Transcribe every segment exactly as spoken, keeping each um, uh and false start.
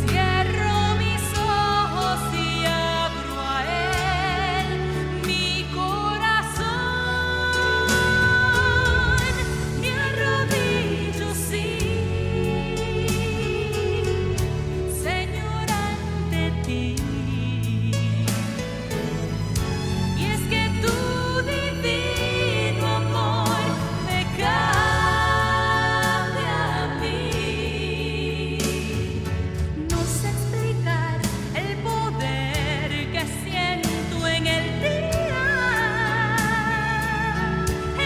Cierro mis ojos y abro a él mi corazón. Me arrodillo, sí, Señor, ante ti. Y es que tu divino amor me cambia a mí. No sé explicar el poder que siento en el día,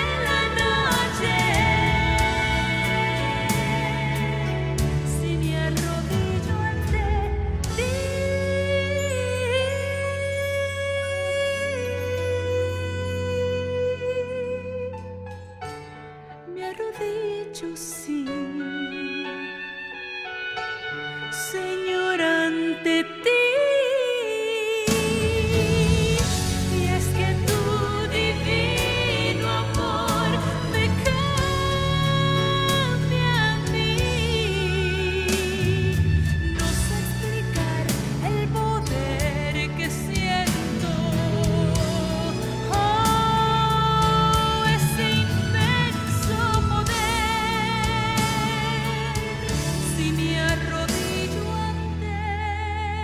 en la noche, si me arrodillo ante ti. Me arrodillo, sí, Señor, ante ti. Y es que tu divino amor me cambia a mí. No sé explicar el poder que siento. Oh, ese inmenso poder. Si me arrodillo ante ti.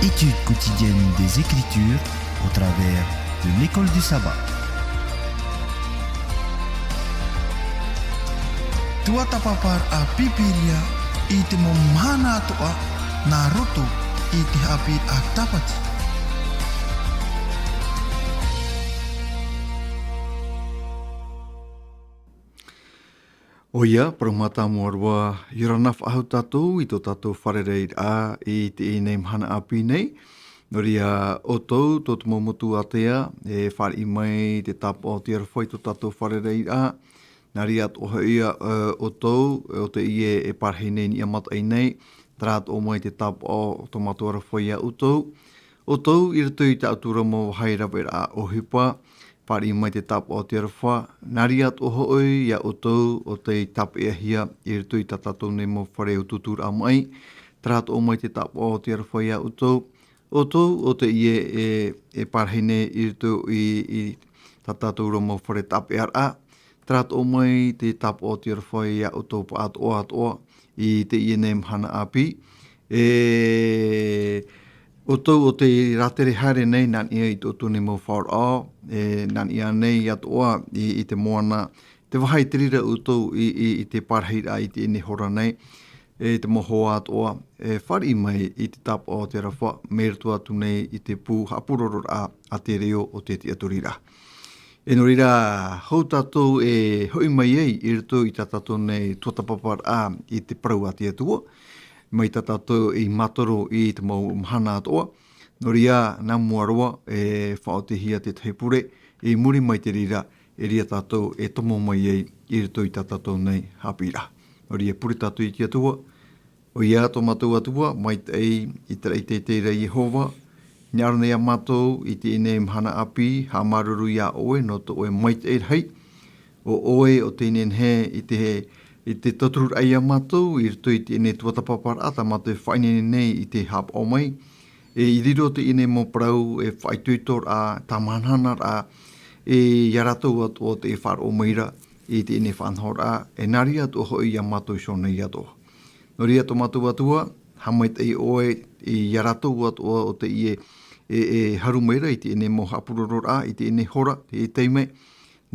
Étude quotidienne des Écritures au travers de l'école du sabbat. Tuatāpaparaʻa Pīpīria i te mau mahana atoʻa nā roto i te haʻapiʻiraʻa Tāpati. ʻOia, parau mātāmua roa, ʻia ora na faʻahou tātou i tō tātou fārereiraʻa i teie nei mahana ʻāpī nei. Nō reira, ʻoutou, tō te mau motu ātea, e fāriʻi mai te tāpaʻo o te aroha i tō tātou fārereiraʻa. Nā reira atoʻa hoʻi ā, ē, ʻoutou, ʻo teie e parahi nei i niʻa mataʻi nei, terā atoʻa mai te tāpaʻo o tō mātou aroha iā ʻoutou. ʻOutou, i roto i tā ʻoutou ra mau vāhi raveraʻa ʻohipa, fāriʻi mai te tāpaʻo o te aroha, nā reira atoʻa hoʻi iā ʻoutou, ʻo tei tāpeʻahia i roto i tā tātou nei mau fare utuuturaʻa maʻi, terā atoʻa mai te tāpaʻo o te aroha iā ʻoutou. ʻOutou, ʻo teie e, e parahi nei i roto i, i tā tātou ra mau fare tāpeʻaraʻa, terā atoʻa mai te tāpaʻo o te aroha iā ʻoutou pāʻatoʻa atoʻa i teie nei mahana ʻāpī. E, ʻoutou, ʻo tei rātere haere nei, nā niʻa i tō ʻoutou nei mau faʻaroʻo, e, nā niʻa nei atoʻa i, i te moana, te vāhi i te reira ʻoutou i, i, i te parahiraʻa i teie nei hora nei, e, te mau hoa atoʻa, e, fāriʻi mai i te tāpaʻo o te aroha, mai roto atu nei i te pū haʻapurororaʻa a te reo o te tiʻaturiraʻa. E nō reira, hou tātou e hoʻi mai ai i roto i tā tātou nei tuatāpaparaʻa i te parau a te Atua, mai tā tātou i mātaro i te mau mahana atoʻa. Nō reira, nā mua roa, e faʻaotihia te tahi pure, i muri mai te reira, e riro tātou e tomo mai ai i roto i tā tātou nei haʻapiʻiraʻa. Nō reira, pure tātou i te Atua, ʻOia tō mātou Atua, maitaʻi, i terā teitei ra Iehova, hinaʻaro nei iā mātou i teie nei mahana ʻāpī, haʻamāuruuru iā ʻoe, nō tō ʻoe maitaʻi rahi. ʻO ʻoe, ʻo tei nehenehe i te, i te tautururaʻa iā mātou, i roto i teie nei tuatāpaparaʻa, tā mātou e faʻaineine nei i te haʻapaʻo mai. E i riro teie nei mau parau, e faʻaitoitoraʻa, tāmāhanahana, e ia rātou atoʻa tē faʻaroʻo mai ra, i teie nei faʻanahoraʻa, e nā reira atoʻa hoʻi iā mātou iho nei atoʻa. Nō reira tō mātou Atua, haʻamaitaʻi ʻoe, i ia rātou atoʻa ʻo tē, e, e haru mai ra i teie nei mau haʻapurororaʻa, i teie nei hora, i teie taime,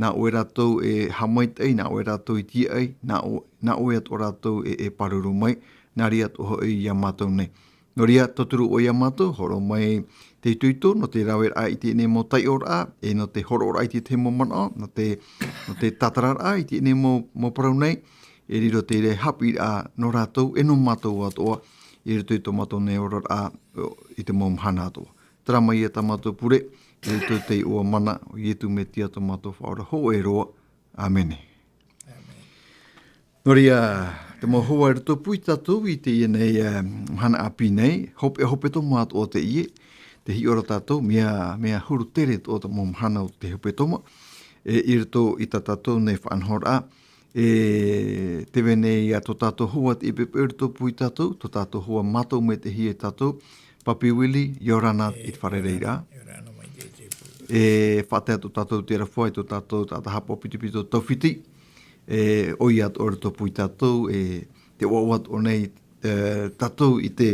nā ʻoe rātou e haʻamaitaʻi, nā ʻoe rātou e tīaʻi, nā ʻo-, nā ʻoe atoʻa rātou e, e pāruru mai, nā reira atoʻa hoʻi iā mātou nei. Nō reira, tauturu ʻoe iā mātou, hōroʻa mai te itoito, nō te raveraʻa i teie nei mau taiʻoraʻa, e nō te hōroʻaraʻa i te tahi mau manaʻo, nō te, nō te tātararaʻa i teie nei mau, mau parau nei, e riro te reira haʻapiʻiraʻa nō rātou, e nō mātou atoʻa, i roto i tō mātou nei oraraʻa, o, i te mau mahana atoʻa. Terā mai ia tā mātou pure, i roto i te iʻoa mana, o Ietu Metia tō mātou Faʻaora hōʻē roa. ʻĀmene. Nō reira, te mau hoa i rotopū ia tātou i teie nei, e, mahana ʻāpī nei, hope, hepetoma atoʻa teie, tē hiʻo ra tātou, mea, mea huru tere atoʻa te mau mahana o te hepetoma, e, i roto i tā tātou nei faʻanahoraʻa, e, tē vai nei ia tō tātou hoa teie poʻipoʻi i rotopū ia tātou, tō tātou hoa mātou maitaʻihia ia tātou, Papi Willie, ʻia ora na i te fārereiraʻa. ʻIa ora na mai te, te pū. E, faʻatae atoʻa tātou te aroha i tō tātou taʻata haʻapaʻo pitopito Taufiti. E, ʻoia atoʻa i rotopū ia tātou, e, tē ʻoaʻoa atoʻa nei, e, tātou i te,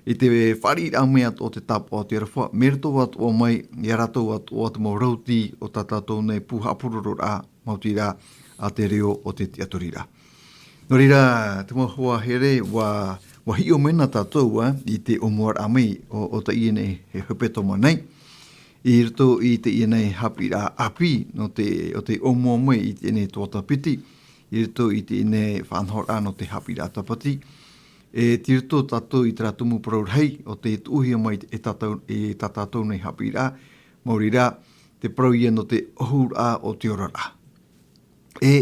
i te fāriʻiraʻa mai atoʻa o te tāpaʻo o te aroha, mai roto atoʻa mai, ia rātou atoʻa te mau rauti o tā tātou nei pū haʻapurororaʻa, maoti rā, a te reo o te tiʻaturiraʻa. Nō reira, te mau hoa here, ʻua, ʻua hiʻo mai na tātou, ā, i te ʻōmuaraʻa mai o, o teie nei hepetoma nei. I roto i teie nei haʻapiʻiraʻa ʻāpī, nō te, ʻo tē ʻōmua mai i teie nei tuatāpiti, i roto i teie nei faʻanahoraʻa nō te haʻapiʻiraʻa tāpati. E tei roto tātou i terā tumu parau rahi, ʻo tē tuʻuhia mai e tātou, e tā tātou nei haʻapiʻiraʻa, maori rā, te parau ïa nō te ʻohuraʻa o te oraraʻa. E,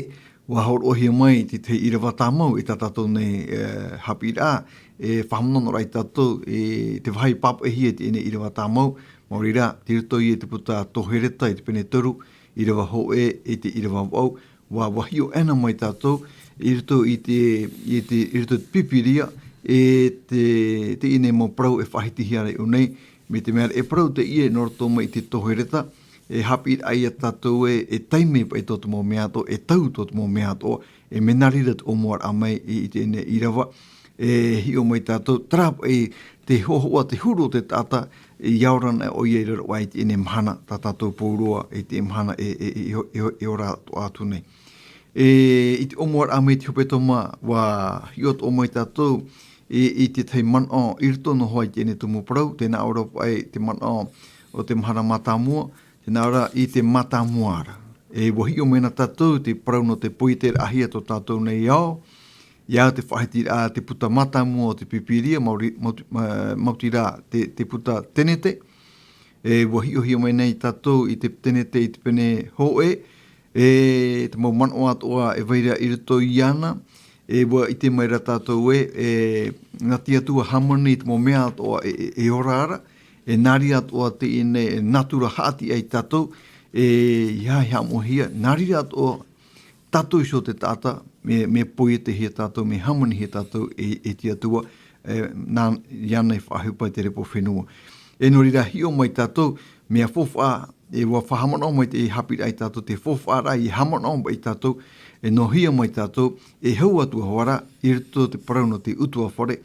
ʻua hōroʻahia mai te tahi ʻīrava tāmau i tā tātou nei, e, haʻapiʻiraʻa, e, faʻamanonoroʻa ia tātou, e, te vāhi pāpaʻihia i teie nei ʻīrava tāmau, maori rā, tei roto ïa i te puta Tōhereta i te pene toru, ʻīrava hōʻē, e te ʻīrava vaʻu, ʻua, ʻua hiʻo ʻē na mai tātou, i roto i te, i te, i roto i te Pīpīria, e te, teie nei mau parau e faʻahitihia ra iʻō nei, mai te mea ra e parau teie nō roto mai i te Tōhereta, e haʻapiʻiraʻa ia tātou ē, e taime paʻi tō te mau mea atoʻa, e tau tō te mau mea atoʻa, e mea nā reira te ʻōmuaraʻa mai i, i teie nei ʻīrava, e hiʻo mai tātou, terā paʻi te hōhoʻa, te huru o te taʻata, ʻia ora na ʻoia i raro aʻe i teie nei mahana, tā tātou pauroa, i teie mahana e, e, e, e, e ora atoʻa atu nei. E, i te ʻōmuaraʻa mai i te hepetoma, ʻua hiʻo atoʻa mai tātou, i, i te tahi manaʻo, i roto noa i teie nei tumu parau, tē nā ʻō ra paʻi te manaʻo o te mahana mātāmua, tē nā ʻō ra i te mātāmua ra. E ua hiʻo mai na tātou te parau nō te poieteraʻahia tō tātou nei ao, ia te faʻahitiraʻa te puta mātāmua o te Pīpīria, maori-, mauti-, ma-, maoti rā te, te puta Tenete. E ua hiʻohia mai nei tātou i te Tenete i te pene hōʻē, e te mau manaʻo atoʻa e vai ra i roto iāna, e ua ʻite mai ra tātou ē, e, nā te Atua hāmani i te mau mea atoʻa e, e, e ora ra, e nā reira atoʻa teie nei, e nātura haʻati ai tātou, e, ia, ia haʻamoʻahia, nā reira atoʻa, tātou iho te taʻata, mea, mea poietehia tātou, mea hāmanihia tātou e, e te Atua, e, nā, iāna i faʻaʻohipa i te repo fenua. E nō reira hiʻo mai tātou, mea faufaʻa, e ua faʻahaʻamanaʻo mai te haʻapiʻiraʻa ia tātou, te faufaʻa rā, e haʻamanaʻo mai ia tātou, e noʻohia mai tātou, e hau atu hoʻi, i roto te parau nō te ʻutuāfare,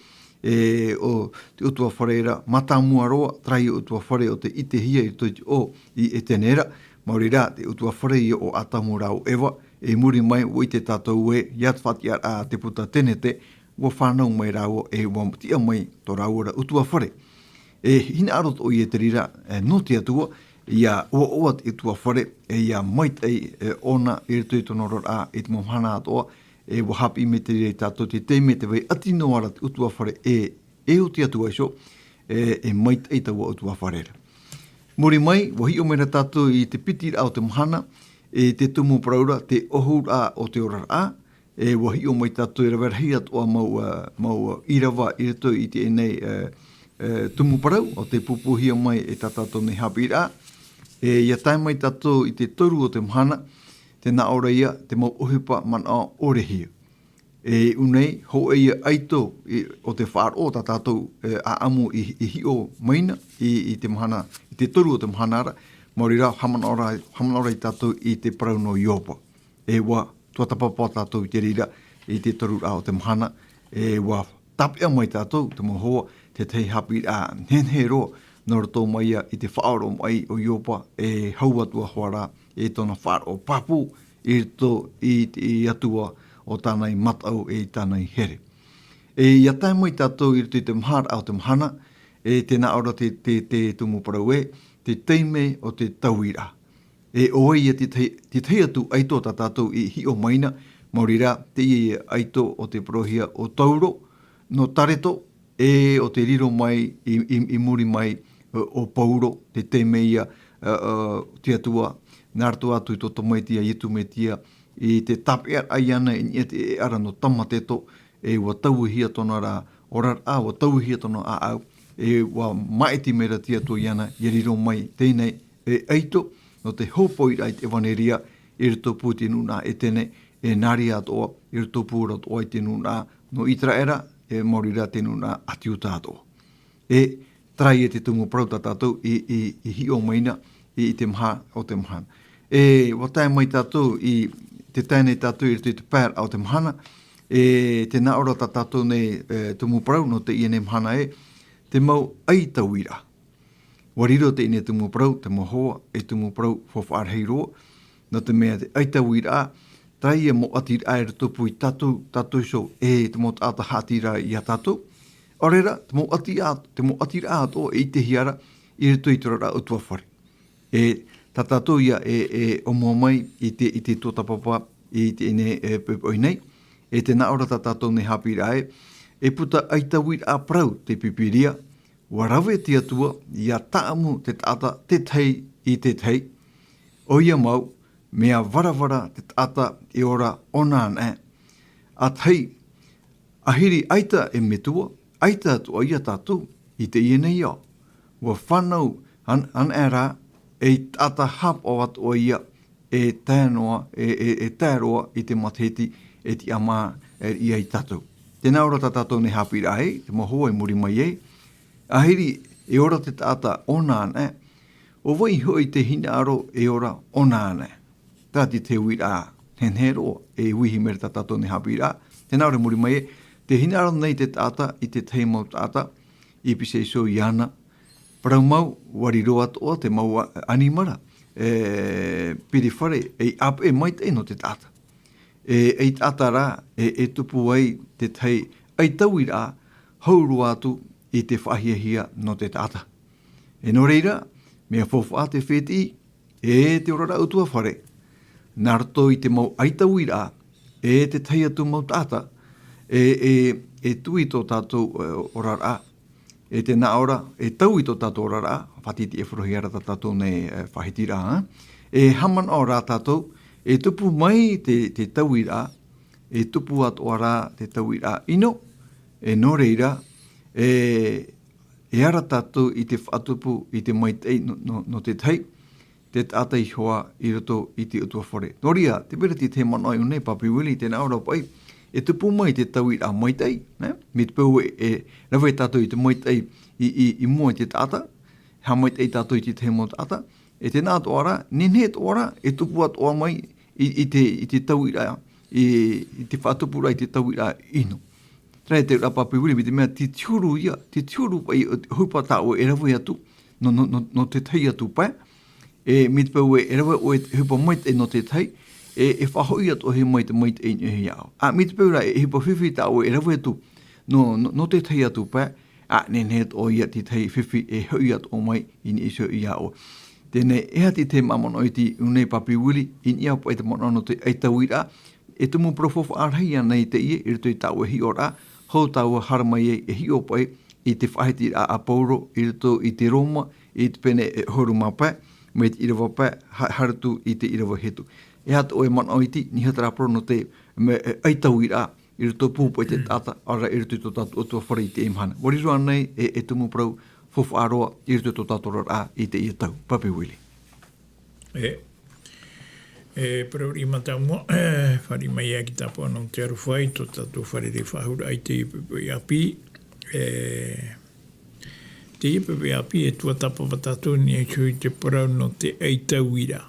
e, ʻo te ʻutuāfare ra, mātāmua roa, terā ïa ʻutuāfare ʻo tei ʻitehia i roto i te ʻō i Etene ra, maori rā, te ʻutuāfare ïa o Atamu rā ʻo Eva, e muri mai, ua ʻite tātou ē, ia te faʻatiʻaraʻa a te puta Tenete, ua fānau mai rāua, e ua tiʻa mai tō rāua ra ʻutuāfare. E hinaʻaro atoʻa ïa te reira, e, nō te Atua, ia ʻoaʻoa te ʻutuāfare, e ia maitaʻi, e, ʻōna i roto i tōna oraraʻa, i te mau mahana atoʻa, e ua haʻapiʻi mai te reira ia tātou te taime tē vai ʻati noa ra te ʻutuāfare, e, e ʻo te Atua iho, e, e maitaʻi taua ʻutuāfare ra. Muri mai, ua hiʻo mai ra tātou i te pitiraʻa o te mahana, e te tumu parau ra, te ʻohuraʻa o te oraraʻa, e ua hiʻo mai tātou e rave rahi atoʻa mau, e, mau, e, ʻīrava i roto i teie nei, e, e, tumu parau, ʻo tei pūpūhia mai e tā tātou nei haʻapiʻiraʻa. E ia tae mai tātou i te toru o te mahana, tē nā ʻō ra ïa te mau ʻohipa manaʻo ʻorehia. E i ʻō nei, hōʻē ïa ʻaito i, ʻo te faʻaroʻo tā tātou, e, ʻāʻamu i, i hiʻo mai na, i, i te mahana, i te toru o te mahana ra, maori rā, haʻamanaʻo ra, haʻamanaʻo ra ia tātou i te parau nō Iopa. E ua tuatāpapa tātou i te reira, i te toruraʻa o te mahana, e ua tāpeʻa mai tātou, te mau hoa, te tahi haʻapiʻiraʻa nehenehe roa, nō roto mai ïa i te faʻaoromaʻi o Iopa, e hau atu hoʻi ra, e tōna faʻaroʻo pāpū, i roto i te Atua ʻo tāna i mataʻu e i tāna i here. E ia tae mai tātou i roto i te maharaʻa o te mahana, e tē nā ʻō ra te, te, te tumu parau ē, te taime o te tauiraʻa. E ʻo vai ïa te tahi, te tahi atu ʻaito tā tātou i hiʻo mai na, maori rā, teie ïa ʻaito ʻo tei parauhia ʻo Tauro, nō Tareto, e ʻo tei riro mai i, i, i muri mai, ʻo, ʻo Pauro, te taime ïa, ā, ā, te Atua, nā roto atu i tō Tamaiti a Iesu Mesia, i te tāpeʻaraʻa iāna i niʻa i te ʻēʻa ra nō Tamateto, e ua tauihia tōna ra oraraʻa, ua tauihia tōna ʻāʻau, e ua māʻiti mai ra te Atua iāna, ʻia riro mai teie nei, e ʻaito, nō te hōpoiraʻa i te ʻevaneria, i roto pū i te nūnaʻa Etene, e nā reira atoʻa, i roto pū ra atoʻa i te nūnaʻa nō Iteraera, e maori rā te nūnaʻa a te Iuta atoʻa. E terā ïa te tumu parau tā tātou i, i, i hiʻo mai na, i, i te maha o te mahana. E, ua tae mai tātou i, tē tae nei tātou i roto i te paeraʻa o te mahana, e, tē nā ʻō ra tā tātou nei, e, tumu parau nō teie nei mahana ē, te mau ʻaitauiraʻa. Ua riro teie nei tumu parau, te mau hoa, ei tumu parau faufaʻa rahi roa, nō te mea te ʻaitauiraʻa, terā ïa mau ʻatiraʻa i roto pū ia tātou, tātou iho, e te mau taʻata haʻati ra ia tātou. ʻAore rā, te mau ʻati a-, te mau ʻatiraʻa atoʻa e ʻitehia ra, i roto i te oraraʻa ʻutuāfare. E tā tātou ïa e, e ʻōmua mai i te, i te tuatāpapa i teie nei, e, poʻipoʻi nei. E tē nā ʻō ra tā tātou nei haʻapiʻiraʻa ē, e puta ʻaitauiraʻa parau te Pīpīria, ua rave te Atua ʻia tāʻamu te taʻata te tahi i te tahi. ʻOia mau, mea varavara te taʻata e ora ʻōna anaʻe. ʻA tahi, ʻahiri ʻaita e metua, ʻaita atoʻa ïa tātou, i teie nei ao. Ua fānau an-, anaʻe rā, ei taʻata haʻapaʻo atoʻa ïa, e tae noa, e, e, e tae roa i te matahiti, e tiʻamā, e, ia ia tātou. Tē nā ʻō ra tā tātou nei haʻapiʻiraʻa ē, te mau hoa i muri mai ai. ʻAhiri, e ora te taʻata ʻōna anaʻe, ʻo vai hoʻi te hinaʻaro e ora ʻōna anaʻe. Terā te uiraʻa nehenehe roa, e uiuiʻi mai ra tā tātou nei haʻapiʻiraʻa. Tē nā ʻō ra i muri mai ē, tē hinaʻaro nei te taʻata i te tahi mau taʻata, i pīhaʻi iho iāna, parau mau, ua riro atoʻa te mau a-, ʻanimara, e, piri fare, ei ʻāpeʻe maitaʻi nō te taʻata. E, ei taʻata rā, e, e tupu ai te tahi ʻaitauiraʻa, hau roa atu i te faʻahiahia nō te taʻata. E nō reira, mea faufaʻa te fētiʻi, e te oraraʻa ʻutuāfare, nā roto i te mau ʻaitauiraʻa, e te tahi atu mau taʻata, e, e, e tui tō tātou, e, oraraʻa, e te nā ʻō ra, e taui tō tātou oraraʻa, faʻatitiʻaifaro hia ra tā tātou nei, e, faʻahitiraʻa, e haʻamanaʻo rā tātou, e tupu mai te, te tauiraʻa, e tupu atoʻa rā te tauiraʻa ʻino, e nō reira, e, e ara tātou i te faʻatupu, i te maitaʻi nō, nō, nō te tahi, te taʻata iho ā i roto i te ʻutuāfare. Nō reira, tē vai ra te tahi manaʻo i ʻō nei, Papi Willie, tē nā ʻō ra paʻi, e tupu mai te tauiraʻa maitaʻi, nē? Mai te peu e, e rave tātou i te maitaʻi i, i, i mua i te taʻata, haʻamaitaʻi tātou i te tahi mau taʻata, e tē nā atoʻa ra, nehenehe atoʻa ra, e tupu atoʻa mai i, i te, i te tauiraʻa, i, i te faʻatupuraʻa i te tauiraʻa ʻino. Terā te auraʻa, Papi Willie, mai te mea, te, te huru ia, te, te huru paʻi, ʻohipa tā ʻoe e rave atu, nō, nō, nō, nō te tahi atu pae, e, mai te peu e, e rave ʻoe e ʻohipa maitaʻi nō te tahi, e, e faʻahoʻi atoʻa mai te maitaʻi i niʻa iho iā ʻoe. ʻA, mai te peu rā, e, ʻohipa fifi tā ʻoe e rave atu, nō, nō, nō te tahi atu pae, ʻa, nehenehe atoʻa ia te tahi fifi e hoʻi atoʻa mai i niʻa iho iā ʻoe. Teie, e aha te tahi mau manaʻo i ʻō nei, Papi Willie, i niʻa paʻi i te manaʻo nō te ʻaitauiraʻa, e tumu parau faufaʻa rahi ānei teie, i roto i tā ʻoe hiʻoraʻa, hou tāua e haere mai ai e hiʻo paʻi i te faʻahitiraʻa a Paulo, i roto i te Roma, i te pene e ʻahuru mā pae, mai te ʻīrava pae, ha-, haere atu i te ʻīrava hitu. E aha tō ʻoe manaʻo i te, i niʻa i terā parau nō te, me, e, ʻaitauiraʻa, i roto pū paʻi i te taʻata, ʻaore rā i roto i tō tātou ʻutuāfare i teie mahana. Ua riro ānei e, e tumu parau faufaʻa roa i roto i tō tātou oraraʻa i teie tau. Papi Willie. E, e, parau riʻi mātāmua, e, fāriʻi mai ia ki te tāpaʻo nō te aroha i tō tātou fārerei faʻahou i teie poʻipoʻi ʻāpī, e, teie poʻipoʻi ʻāpī e tuatāpapa tātou i niʻa iho i te parau nō te ʻaitauiraʻa.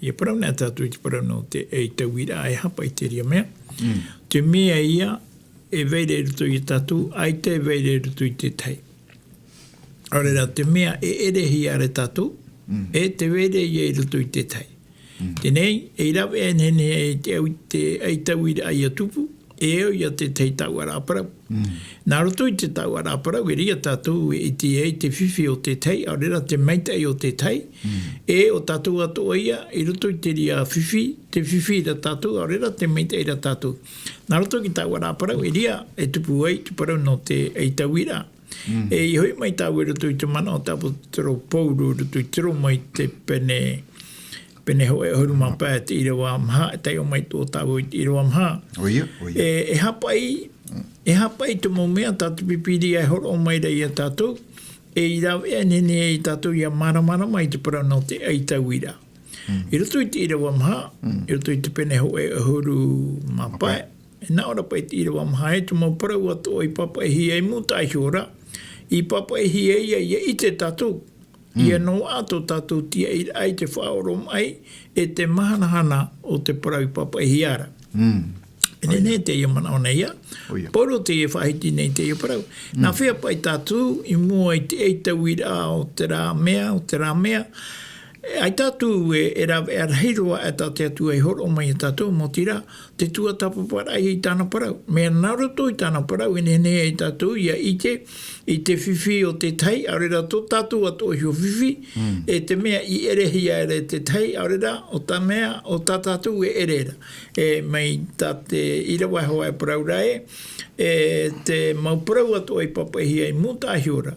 ʻIa parau na tātou i te parau nō te ʻaitauiraʻa, e aha paʻi terā mea. Mm. Te mea ia e vai ra i roto iā tātou, ʻaita e vai ra i roto i te tahi. ʻAore rā, te mea e ʻerehia ra tātou, mm, e tē vai ra ia i roto i te tahi. Mm. Teie, e rave ānei, nehenehe te au-, te ʻaitauiraʻa ʻia tupu, e au ia te tahi taʻuaraʻa parau. Mm. Nā roto i te taʻuaraʻa parau, e riro tātou e ʻite ai te fifi o te tahi, ʻaore rā te maitaʻi o te tahi, mm, e ʻo tātou atoʻa ia, i roto i terā fifi, te fifi ra tātou, ʻaore rā te maitaʻi ra tātou. Nā roto i te taʻuaraʻa parau, e riro, e tupu ai te parau nō te ʻaitauiraʻa. Mm. E i hoʻi mai tāua i roto i te manaʻo tā ʻaposetolo Paulo, i roto i te Roma i te pene, pene hōʻē ʻahuru mā pae, te ʻīrava maha, e taiʻo mai atoʻa tāua i te ʻīrava maha. ʻOia, ʻoia. E, e haʻapaʻi, mm, e haʻapaʻi te mau mea tā te Pīpīria e hōroʻa mai ra iā tātou, e i rave ānei, nehenehe ai tātou ʻia māramarama i te parau nō te ʻaitauiraʻa. Mm. I roto i te ʻīrava maha, mm, i roto i te pene hōʻē ʻahuru mā pae, e nā ʻō ra paʻi te ʻīrava maha, e te mau parau atoʻa i pāpaʻihia i mūtaʻa iho ra, i pāpaʻihia ia, ʻia ʻite tātou, ʻia, mm, noaʻa tō tātou tiaʻiraʻa i te faʻaoromaʻi, e te mahanahana o te parau i pāpaʻihia ra. Mm. E nehenehe teie manaʻo nei ia. ʻOia. Paulo teie e faʻahiti nei teie parau. Mm. Nā hea paʻi tātou i mua i te ʻaitauiraʻa o terā mea, o terā mea, e, ʻaita tātou e, e rave rahi roa aʻe tā te Atua i hōroʻa mai iā tātou, maoti rā, te tuatāpaparaʻa i tāna parau. Mea nā roto i tāna parau, e nehenehe ai tātou ʻia ʻite i te fifi o te tahi, ʻaore rā tō tātou atoʻa iho fifi, mm, e te mea i ʻerehia ra te tahi, ʻaore rā, ʻo tā mea, ʻo tā tātou e ʻere ra. E, mai tā te ʻīrava hoʻi e parau ra ē, e te mau parau atoʻa i pāpaʻihia i mūtaʻa iho ra,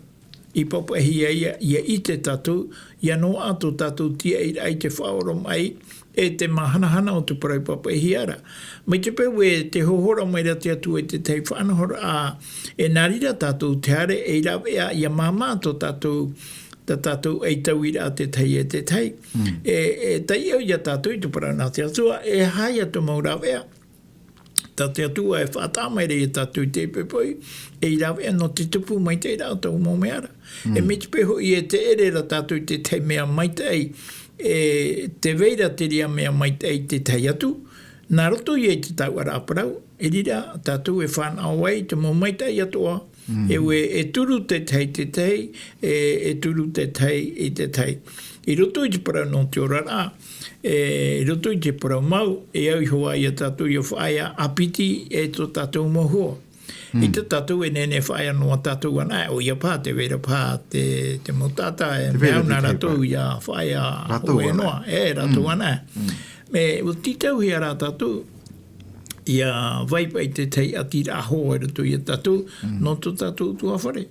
i pāpaʻihia ia, ʻia ʻite tātou, ʻia noaʻa tō tātou tiaʻiraʻa i te faʻaoromaʻi, e te mahanahana o te parau i pāpaʻihia ra. Mai te peu e tē hohora mai ra te Atua i te tahi faʻanahoraʻa, e nā reira tātou tē haere, e i rave aʻe ʻia māmā tō tātou, tā tātou ʻaitauiraʻa te tahi e te tahi. Mm. E, e taiʻo ia tātou i te parau nā te Atua, e aha ia te mau rāveʻa tā te Atua e faʻataʻa mai ra ia tātou i teie poʻipoʻi, e i rave aʻe nō te tupu maitaʻi ra o taua mau mea ra. Mm. E mai te peu hoʻi e tē ʻere ra tātou i te tahi mea maitaʻi, e tē vai ra terā mea maitaʻi i te tahi atu, nā roto ia i te taʻuaraʻa parau, e riro tātou e fānaʻo ai te mau maitaʻi atoʻa, mm, e ʻua, e turu te tahi i te tahi, e, e turu te tahi i te tahi. I roto i te parau nō te oraraʻa, e, i roto i te parau mau, e au iho ā ia tātou ʻia faʻaea ʻāpiti e tō tātou mau hoa. Mm. ʻAita tātou e nehenehe e faʻaea noa tātou anaʻe, ʻoia paha, tē vai ra paha te, te mau taʻata, e mea au nā rātou ʻia faʻaea hōʻē noa, e, rātou anaʻe. Mm. E, ʻua tītauhia rā tātou, ʻia vai paʻi te tahi ʻatiraʻa hou i roto ia tātou, nō tō tātou ʻutuāfare.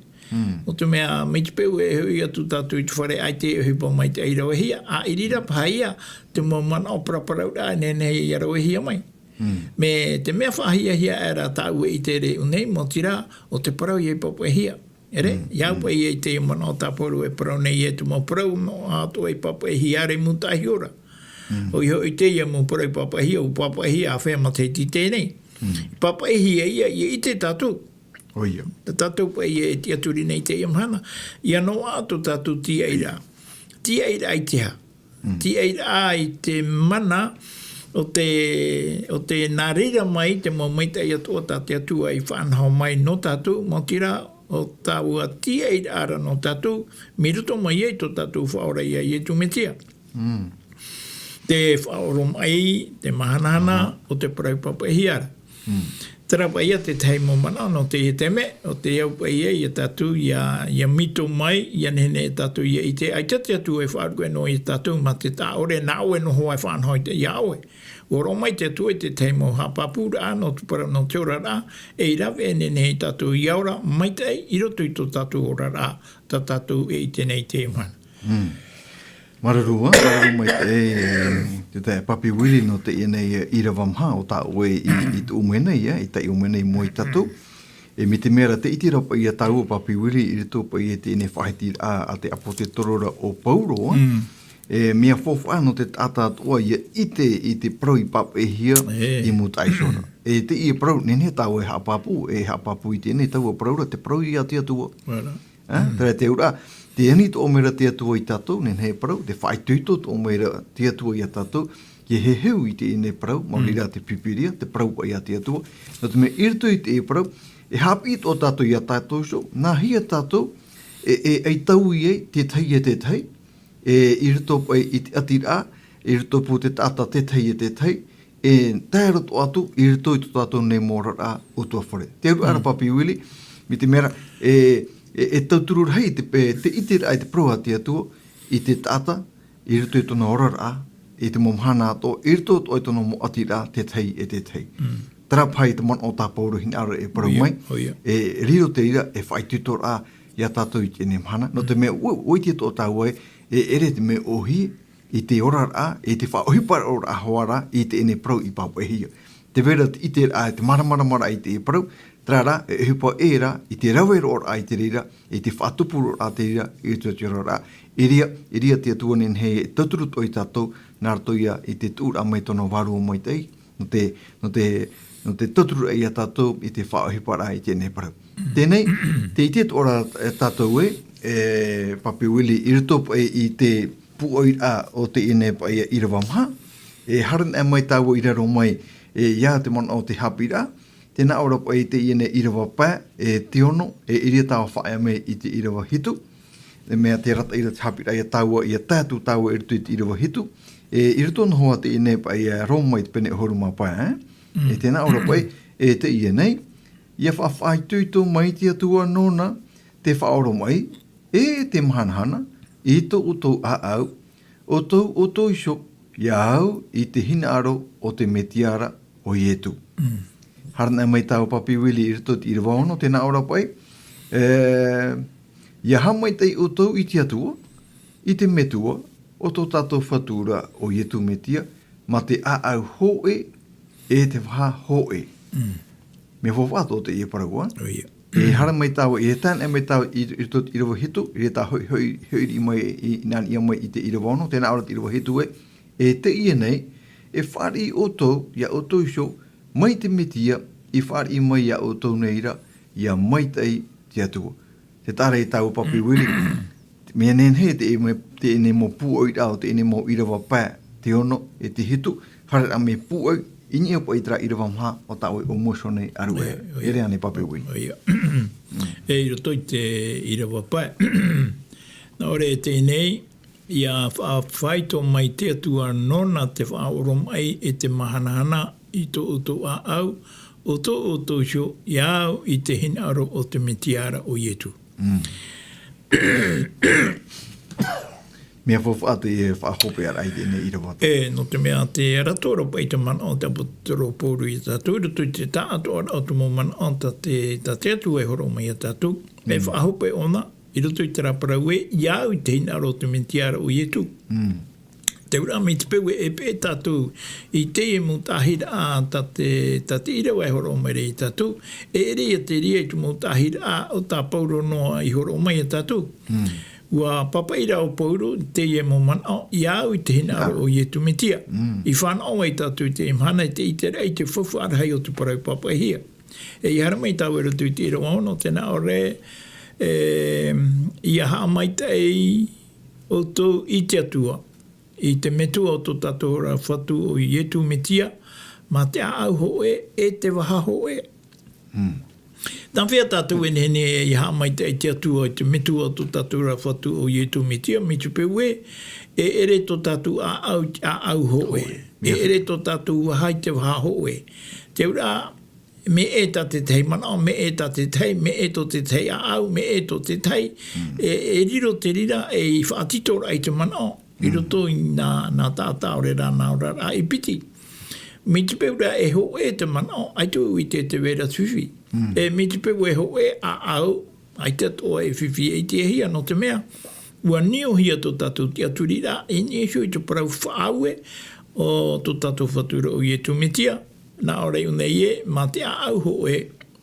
ʻO te mea, mai te peu e hoʻi atu tātou i te fare, ʻaita e ʻohipa mai te ʻai ravehia, ā, i reira paha ia te mau manaʻo paraparauraʻa e nehenehe ʻia ravehia mai. Mai te mea faʻahiahia aʻera tāʻu e ʻite i reira nei, maoti rā, ʻo te parau ʻia pāpaʻihia. ʻEre, ʻia au paʻi ia i te manaʻo tā Pauro e parau nei, e te mau parau noa atoʻa i pāpaʻihia ra i mūtaʻa iho ra. ʻOia hoʻi teie mau parau i pāpaʻihia, ʻua pāpaʻihia āfea matahiti i teie nei. I pāpaʻihia ia, ʻia ʻite tātou. ʻOia. Tā tātou paʻi e tiʻaturi nei i teie mahana. ʻIa noaʻa tō tātou tīaʻiraʻa. Tīaʻiraʻa i te aha? Tīaʻiraʻa i te mana o te, o te nā reira mai te mau maitaʻi atoʻa tā te Atua i faʻanaho mai nō tātou, maoti rā, ʻo taua tīaʻiraʻa ra nō tātou, mai roto mai ai tō tātou Faʻaora ia Ietu Metia. Te faʻaoromaʻi, te mahanahana, ʻo te parau pāpaʻihia ra. Terā paʻi ia te tahi mau manaʻo nō teie taime, ʻo te au paʻi ia ia tātou, ʻia, ʻia mito mai, ʻia nehenehe tātou ʻia ʻite, ʻaita te Atua e faʻaruʻe noa ia tātou mā te taʻa ʻore, nā ʻoe noa hoʻi e faʻanaho i te, ia ʻoe. ʻUa roaʻa mai te Atua i te tahi mau haʻapāpūraʻa nō te parau nō te oraraʻa, e rave e nehenehe ia tātou ʻia ora maitaʻi i roto i tō tātou oraraʻa, tā tātou e ʻite nei i teie mahana. Māuruuru ā, māuruuru maitaʻi, e, te taeaʻe Papi Willie nō teie nei ʻīrava maha o tā ʻoe i, i tuʻu mai nei, ā, i taiʻo mai nei mai ia tātou. E mai te mea ra tē ʻite ra paʻi ia tāua Papi Willie, i roto paʻi i teie nei faʻahitiraʻa a te ʻāpōsetolo ra ʻo Pauro, ā. E mea faufaʻa nō te taʻata atoʻa ʻia ʻite i te parau i pāpaʻihia i mūtaʻa iho ra. E teie parau, nehenehe tāua e haʻapāpū, e haʻapāpū i teie nei taua parau ra, te parau ia te Atua. Ā, terā te auraʻa, tē ani atoʻa mai ra te Atua ia tātou, nehenehe e parau, tē faʻaitoito atoʻa mai ra te Atua ia tātou, ʻia heheu i teie nei parau, maori rā te Pīpīria, te parau paʻi ia te Atua. Nō te mea i roto i teie parau, e haʻapiʻi atoʻa tātou ia tātou iho, nāhea tātou, e, e, e taui ai, te tahi e te tahi, e, i roto paʻi i te ʻatiraʻa, i roto pū te taʻata te tahi e te tahi, e tae roto atu i roto i tō tātou nei mau oraraʻa ʻutuāfare. Te auraʻa ra Papi Willie, mai te mea ra, e, e, e tauturu rahi te, e, te ʻiteraʻa i te parau a te Atua, i te taʻata, i roto i tōna oraraʻa, i te mau mahana atoʻa, i roto atoʻa i tōna mau ʻatiraʻa, te tahi e te tahi. Terā paha te manaʻo tā Pauro hinaʻaro e parau mai, e riro te reira, e faʻaitoitoraʻa ia tātou i teie mahana. Nō te mea, ʻua, ʻua ʻite atoʻa tāua ē, e ʻere te mea ʻōhie, i te oraraʻa, i te faʻaʻohiparaʻa hoʻi ra, i teie parau i pāpaʻihia. Tē vai ra te ʻiteraʻa, te māramaramaraʻa i te parau, terā rā, e ʻohipa ʻē ra, i te rave roa ra i te reira, i te faʻatupuroraʻa te reira, i te oraraʻa. I reira, i reira te Atua nehenehe e tauturu atoʻa ia tātou, nā roto ia i te tuʻuraʻa mai tōna Vārua Maitaʻi, nō te, nō te, nō te tauturu ia tātou i te faʻaʻohiparaʻa i teie parau. Teie nei, tē ʻite atoʻa ra tātou ē, e Papi Willie, i roto paʻi i te pūʻoiraʻa o teie paʻi ʻīrava maha, e haere mai tāua i raro mai, e, ia te manaʻo o te haʻapiʻiraʻa, tē nā ʻō ra paʻi i teie ʻīrava pae, e te ono, e i reira tāua e faʻaea mai i te ʻīrava hitu, e mea tē arataʻi ra te haʻapiʻiraʻa ia tāua, ʻia tae atu tāua i roto i te ʻīrava hitu, e i roto noa hoʻi teie paʻi ia Roma i te pene ʻahuru mā pae, e? E tē nā ʻō ra paʻi, e teie nei, ʻia faʻaitoito mai te Atua nōna te faʻaoromaʻi, e te mahanahana, i tō ʻoutou ʻāʻau, ʻoutou, ʻoutou iho, ʻia au i te hinaʻaro o te Metia ra ʻo Ietu. Haere mai tāua Papi Willie i roto i te ʻīrava ono, tē nā ʻō ra paʻi, e, ʻia haʻamaitaʻi ʻoutou i te Atua, i te Metua o tō tātou Fatu ra ʻo Ietu Metia, mā te ʻāʻau hōʻē, e te vaha hōʻē. Mea faufaʻa atoʻa teie parau, ā? E haere mai tāua, e tae mai tāua i, i roto i te ʻīrava hitu, i reira tāua hoʻi, hoʻi, hoʻi riʻi mai, i, i nā niʻa mai i te ʻīrava ono, tē nā ʻō ra te ʻīrava hitu ē, e teie nei, e fāriʻi ʻoutou, ia ʻoutou iho, mai te Metia, i fāriʻi mai ia ʻoutou nei ra, ʻia maitaʻi te Atua. Tē taʻa ra ia tāua Papi Willie, mea nehenehe teie, teie mau pūʻoiraʻa o teie mau ʻīrava pae, te ono, e te hitu, haere mai pūʻoi, i niʻa paʻi i terā ʻīrava maha o tā ʻoe ʻo Mōsone Arue. E, ʻoia. E riro ānei Papi Willie? ʻOia. E, i roto i te ʻīrava pae. Nā ʻō ra teie nei, ʻia faʻaitoito mai te Atua nōna te faʻaoromaʻi e te mahanahana i tō ʻoutou ʻāʻau, ʻo tō ʻoutou iho, ʻia au i te hinaʻaro o te Metia ra ʻo Ietu. Mm. Mea faufaʻa te faʻahopeʻaraʻa i teie nei ʻīrava. E, nō te mea te arataʻi rā paʻi te manaʻo o te ʻāpōsetolo Pauro ia tātou, i roto i te taʻatoʻaraʻa o te mau manaʻo tā te, tā te Atua e hōroʻa mai ia tātou. E faʻahope ʻōna, i roto i terā parau ē, ʻia au i te hinaʻaro o te Mesia ra ʻo Ietu. Te auraʻa mai te peu ē, e peʻe tātou i teie mau tāʻahiraʻa tā te, tā te ʻīrava e hōroʻa mai ra ia tātou, e ʻere ia te reira i te mau tāʻahiraʻa o tā Pauro noa i hōroʻa mai ia tātou. ʻUa pāpaʻi rā ʻo Pauro, teie mau manaʻo, ʻia au i te hinaʻaro o Ietu Mesia. I fānaʻo ai tātou i teie mahana, i te ʻiteraʻa i te faufaʻa rahi o te parau pāpaʻihia. E ʻia haere mai tāua i roto i te ʻīrava ono, tē nā ʻō ra, e, ʻia haʻamaitaʻi ʻoutou i te Atua, i te Metua o tō tātou Fatu ʻo Ietu Mesia, mā te ʻāʻau hōʻē, e te vaha hōʻē. Nā hea tātou e nehenehe ʻia haʻamaitaʻi i te Atua, i te Metua o tō tātou Fatu ʻo Ietu Mesia, mai te peu ē, e ʻere tō tātou ʻāʻau, ʻāʻau hōʻē. E ʻere tō tātou vaha i te vaha hōʻē. Te auraʻa, mea ʻē tā te tahi manaʻo, mea ʻē tā te tahi, mea ʻē tō te tahi ʻāʻau, mea ʻē tō te tahi. E, e riro te reira, e i faʻatitoraʻa i te manaʻo, i roto i nā, nā taʻata ʻaore rā nā oraraʻa i piti. Mai te peu rā e hōʻē te manaʻo, ʻaita e ʻite te vai ra te fifi. E mai te peu e hōʻē ʻāʻau, ʻaita atoʻa e fifi e ʻitehia, nō te mea, ʻua niʻohia tō tātou tiʻaturiraʻa, i niʻa iho i te parau faʻaue o tō tātou Fatu ra ʻo Ietu Mesia, nā ʻō ra i ʻō nei ē, mā te ʻāʻau hōʻē,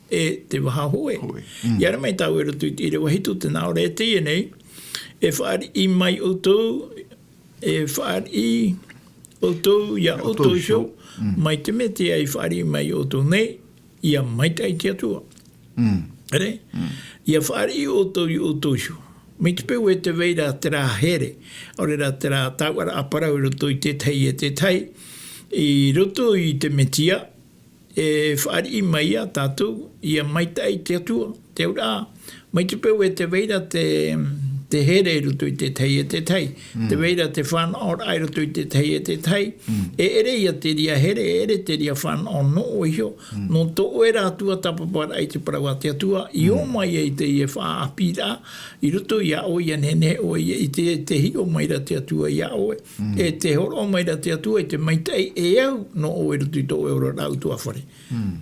e te vaha hōʻē. ʻIa haere mai tāua i roto i te ʻīrava hitu, tē nā ʻō ra e teie nei, e fāriʻi mai ʻoutou, e fāriʻi ʻoutou ia ʻoutou iho, mai te Mesia i fāriʻi mai ʻoutou nei, ʻia maitaʻi te Atua. ʻEre? ʻIa fāriʻi ʻoutou ia ʻoutou iho. Mai te peu e te vai ra terā here, ʻaore rā terā tauturu parau i roto i te tahi e te tahi, i roto i te Mesia, e fāriʻi mai ia tātou, ʻia maitaʻi te Atua. Te auraʻa, mai te peu e te vai ra te, te here i roto i te tahi e te tahi. Te vai ra te fānaʻoraʻa i roto i te tahi e te tahi. E ʻere ia te reira here, e ʻere te reira fānaʻo nō ʻoe iho. Nō tō ʻoe rā tuatāpaparaʻa i te parau a te Atua, i ō mai ai teie faʻaʻāpīraʻa, i roto ia ʻoe ʻia nehenehe ʻoe ʻia ʻite, te hiʻo mai ra te Atua ia ʻoe. E te hōroʻa mai ra te Atua i te maitaʻi e au nō ʻoe i roto i tō ʻoe oraraʻa ʻutuāfare.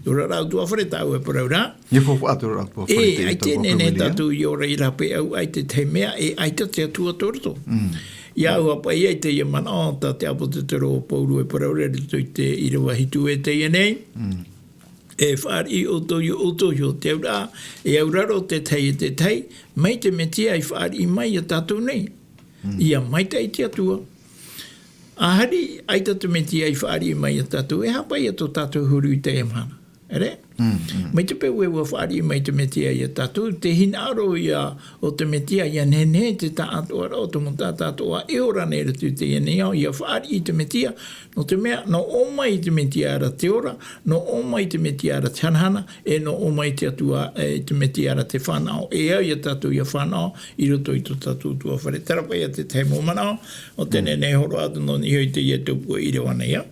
Oraraʻa ʻutuāfare tāʻu e parau ra. E faufaʻa te oraraʻa ʻutuāfare. E, ʻaita e nehenehe tātou i ora i rāpae au i te tahi mea, e ʻaita te Atua tō roto. ʻIa au ā paʻi i teie manaʻo tā te ʻāpōsetolo Pauro e parau ra i roto i te ʻīrava hitu e teie nei. E fāriʻi ʻoutou ia ʻoutou iho, te auraʻa, e auraro te tahi e te tahi, mai te Mesia i fāriʻi mai ia tātou nei. ʻIa maitaʻi te Atua. ʻA hari, ʻaita te Mesia i fāriʻi mai ia tātou, e aha paʻi tō tātou huru i teie mahana. ʻEre? Mai te peu e ʻua fāriʻi mai te Mesia ia tātou, te hinaʻaro ia o te Mesia ʻia nehenehe te taʻatoʻaraʻa o te mau taʻata atoʻa e ora nei i roto i teie nei ao, ʻia fāriʻi i te Mesia, nō te mea, nō ʻō mai i te Mesia ra te ora, nō ʻō mai i te Mesia ra te hanahana, e nō ʻō mai te Atua, e, i te Mesia ra te fānaʻo, e au ia tātou ʻia fānaʻo i roto i tō tātou ʻutuāfare. Terā paʻi te tahi mau manaʻo, ʻo tē nehenehe e hōroʻa atu nō niʻa iho i teie tupu e ʻīrava nei, ā.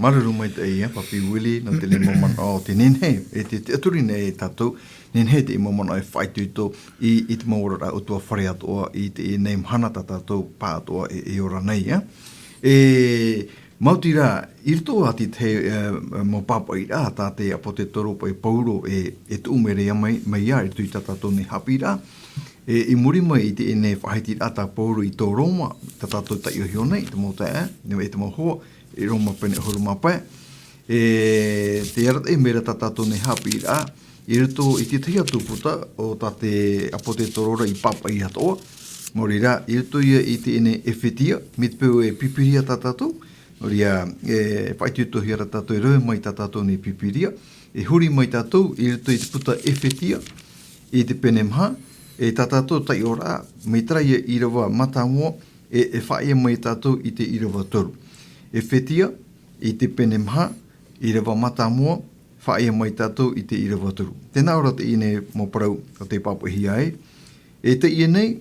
Māuruuru maitaʻi, ā, Papi Willie, nō teie mau manaʻo, tē nehenehe, e te, te tiʻaturi nei e tātou, nehenehe teie mau manaʻo e faʻaitoito i, i te mau oraraʻa ʻutuāfare atoʻa, i teie nei mahana tā tātou pāʻatoʻa e, e ora nei, ā. E, Maoti rā, i roto ā i te, e, mau pāpaʻiraʻa tā te ʻāpōsetolo paʻi Pauro e, e tuʻu mai ra mai, mai ia i roto i tā tātou nei haʻapiʻiraʻa. E, i muri mai i teie nei faʻahitiraʻa tā Pauro i tō Roma, tā tātou taiʻohia nei, te mau taeaʻe, e te mau hoa, i Roma pene ʻahuru mā pae. E, tē arataʻi mai ra tā tātou nei haʻapiʻiraʻa, i roto i te tahi atu puta o tā te ʻāpōsetolo ra i pāpaʻi atoʻa. Nō reira, i roto ia i teie nei Efetia, mai te peu e Pīpīria tā tātou, nō reira, e faʻaitoitohia ra tātou e rave mai tā tātou nei Pīpīria, e huri mai tātou i roto i te puta Efetia, i te pene maha, e tā tātou taiʻoraʻa, mai terā ia ʻīrava mātāmua, e, e faʻaea mai tātou i te ʻīrava toru. Efetia, i te pene maha, ʻīrava mātāmua, faʻaea mai tātou i te ʻīrava toru. Tē nā ʻō ra teie nei mau parau o tē pāpaʻihia ai. E teie nei,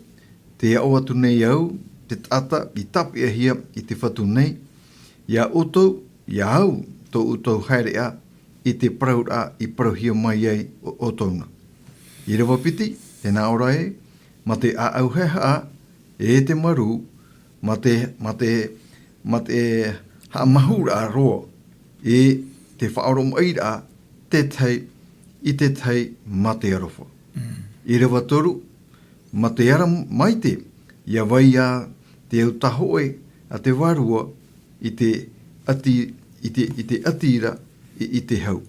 tē aʻo atu nei au, te taʻata i tāpeʻahia i te Fatu nei, ia ʻoutou, ia au, tō ʻoutou haereʻa i te parauraʻa i parauhia mai ai ʻo, ʻoutou na. ʻĪrava piti, tē nā ʻō ra ē, mā te ʻāʻau haʻehaʻa, e te marū, mā te, mā te, mā te haʻamahuraʻa roa, e te faʻaoromaʻiraʻa, te tahi, i te tahi mā te aroha. ʻĪrava toru, mā te ara maite, ʻia vai ā te au tahoʻe a te Vārua i te ʻati, i te, i te ʻati ra i, i te hau.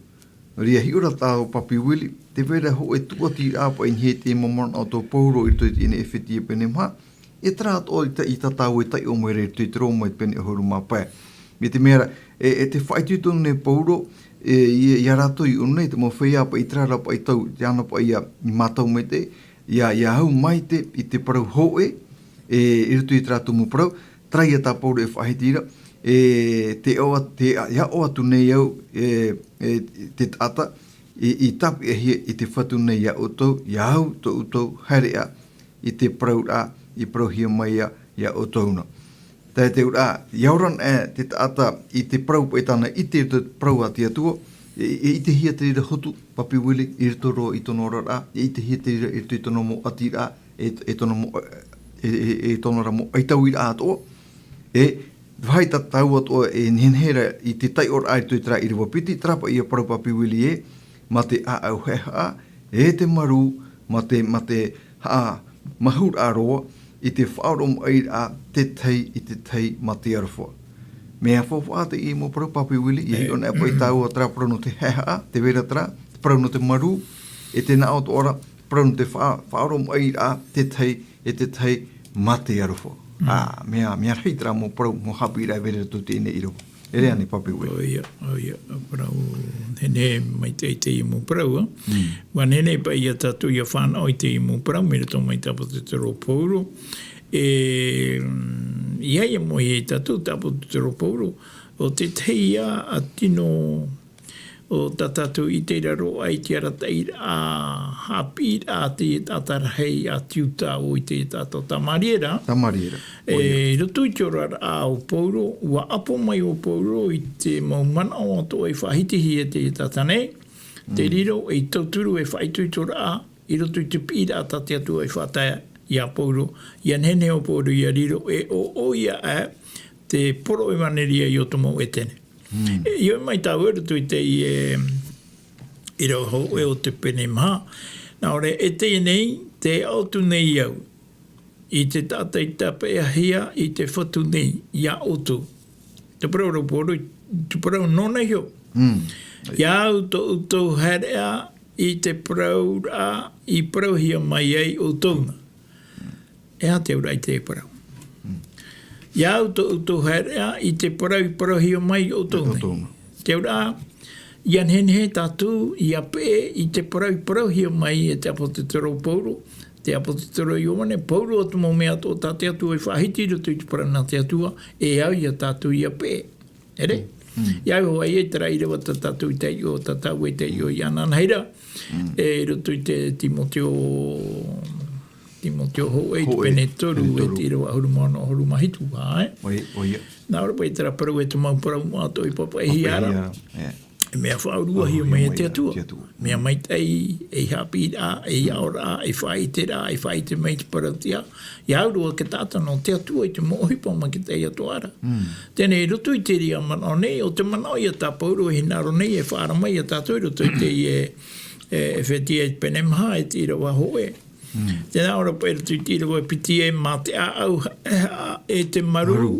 Nō reira hiʻo ra tāua Papi Willie, tē vai ra hōʻē tūʻatiraʻa paʻi i niʻa i te mau manaʻo tō Paulo i roto i teie nei ʻEfetia pene maha, e terā atoʻa i tā, i tā tāua e taiʻo mai ra i roto i te Roma i te pene ʻahuru mā pae. Mai te mea ra, e, e tē faʻaitoito nei Paulo, e, i, ia rātou i ʻō nei, te mau feiā paʻi i terā ra paʻi tau, i te ana paʻi ia, i mātau mai te, ia, ia au maite i te parau hōʻē, e, i roto i terā tumu parau, terā ia tā Paulo e faʻahiti ra, e, te ʻoa, te, ia ʻoa atu nei au, e, e, te taʻata, i, i tāpeʻahia i te fatu nei ia ʻoutou, ia au tō ʻoutou haereʻa, i te parauraʻa i parauhia mai ia, ia ʻoutou na. Tae te ura, ia ora na, e, te taʻata i te parau paʻi tāna i te, te parau a te Atua, e, e ʻitehia te reira hotu, Papi Willie, i roto roa i tōna oraraʻa, e ʻitehia te reira i roto i tōna mau ʻatiraʻa, e, e tōna mau, e, e, e tōna ra mau ʻaitauiraʻa atoʻa, e, vāhi tā tāua atoʻa e nehenehe ra i te taiʻoraʻa i roto i terā ʻīrava piti, terā paʻi ia parau Papi Willie ē, mā te ʻāʻau haʻehaʻa, e te marū, mā te, mā te haʻamahuraʻa roa, i te faʻaoromaʻiraʻa, te tahi, i te tahi mā te aroha. Mea faufaʻa teie mau parau Papi Willie, ia hiʻo na paʻi tāua terā parau nō te haʻehaʻa, tē vai ra terā, te parau nō te marū, e te nā ʻō atoʻa ra, parau nō te faʻa-, faʻaoromaʻiraʻa, te tahi, e te tahi mā te aroha. Ā, mea, mea rahi terā mau parau, mau haʻapiʻiraʻa e vai ra i roto i teie nei ʻīrava. E rave ānei Papi Willie? ʻOia, ʻoia, parau, nehenehe maitaʻi teie mau parau, ā. ʻUa nehenehe paʻi ia tātou ʻia fānaʻo i teie mau parau, mai roto mai te ʻāpōsetolo Paulo. E, mm, ʻia, ʻia moʻe ia tātou te ʻāpōsetolo Paulo, ʻo te tahi ā, ā tino, ʻo tā tātou i ʻite ra roa i te arataʻiraʻa, haʻapiʻiraʻa te taʻata rahi a te Iuta ʻo i te taʻata Samariera. Samariera. E, ʻoia. I roto i te oraraʻa o Paulo, ʻua ʻapo mai ʻo Paulo i te mau manaʻo atoʻa i faʻahitihia e te taʻata nei, te riro ei tauturu e faʻaitoitoraʻa, i roto i te piʻiraʻa tā te Atua i faʻatae ia Paulo, ʻia nehenehe ʻo Paulo ʻia riro e ʻo, ʻoia ē, te poro ʻevaneria i ʻō te mau ʻētene. Mm. E, ʻia ʻomi mai tāua i roto i teie, e, ʻīrava hōʻē o te pene maha. Nā ʻō ra, e teie nei, tē aʻo atu nei au i te taʻata i tāpeʻahia i te fatu nei, ia ʻoutou. Te parau ra Paulo, te parau nōna iho. Mm. Ia au tō ʻoutou haereʻa i te parauraʻa i parauhia mai ai ʻoutou na. E aha te auraʻa i te parau? Ia au tō ʻoutou haereʻa i te parau i parauhia mai ʻoutou nei. ʻOutou nei. Te auraʻa, ʻia nehenehe tātou ʻia peʻe i te parau i parauhia mai e te ʻāpōsetolo Paulo, te ʻāpōsetolo Ioane, Paulo atu mau mea atoʻa tā te Atua i faʻahiti i roto i te parau nā te Atua, e au ia tātou ʻia peʻe. ʻEre? Mm. ʻIa au hoʻi i terā ʻīrava tā tātou i taiʻo, tā tāua i taiʻo iāna anahera. Mm. E, i roto i te Timoteo, Timoteo hōʻē, i te pene toru, e te ʻīrava ʻahuru mā ono, ʻahuru mā hitu, ā, ē? ʻOia, ʻoia. Nā ʻō ra paʻi terā parau e te mau parau atoʻa i papaʻihia ra. Papaʻihia ra, ē. E mea faʻaʻuruʻahia mai e te Atua. Te Atua. Mea maitaʻi, ei haʻapiʻiraʻa, ei aʻoraʻa, ei faʻaʻiteraʻa, ei faʻaʻite mai i te parau tiʻa. ʻIa au roa e te taʻata nō te Atua i te mau ʻohipa maitaʻi atoʻa ra. Mm. Teie nei, i roto i te reira manaʻo nei, ʻo te manaʻo ia tā Paulo e hinaʻaro nei e faʻaara mai ia tātou i roto i teie, e, ʻEfetia i te pene maha, e te ʻīrava hōʻē. Mm. Tē nā ʻō ra paʻi i roto i te ʻīrava piti ē, mā te ʻāʻau haʻehaʻa e te marū, marū,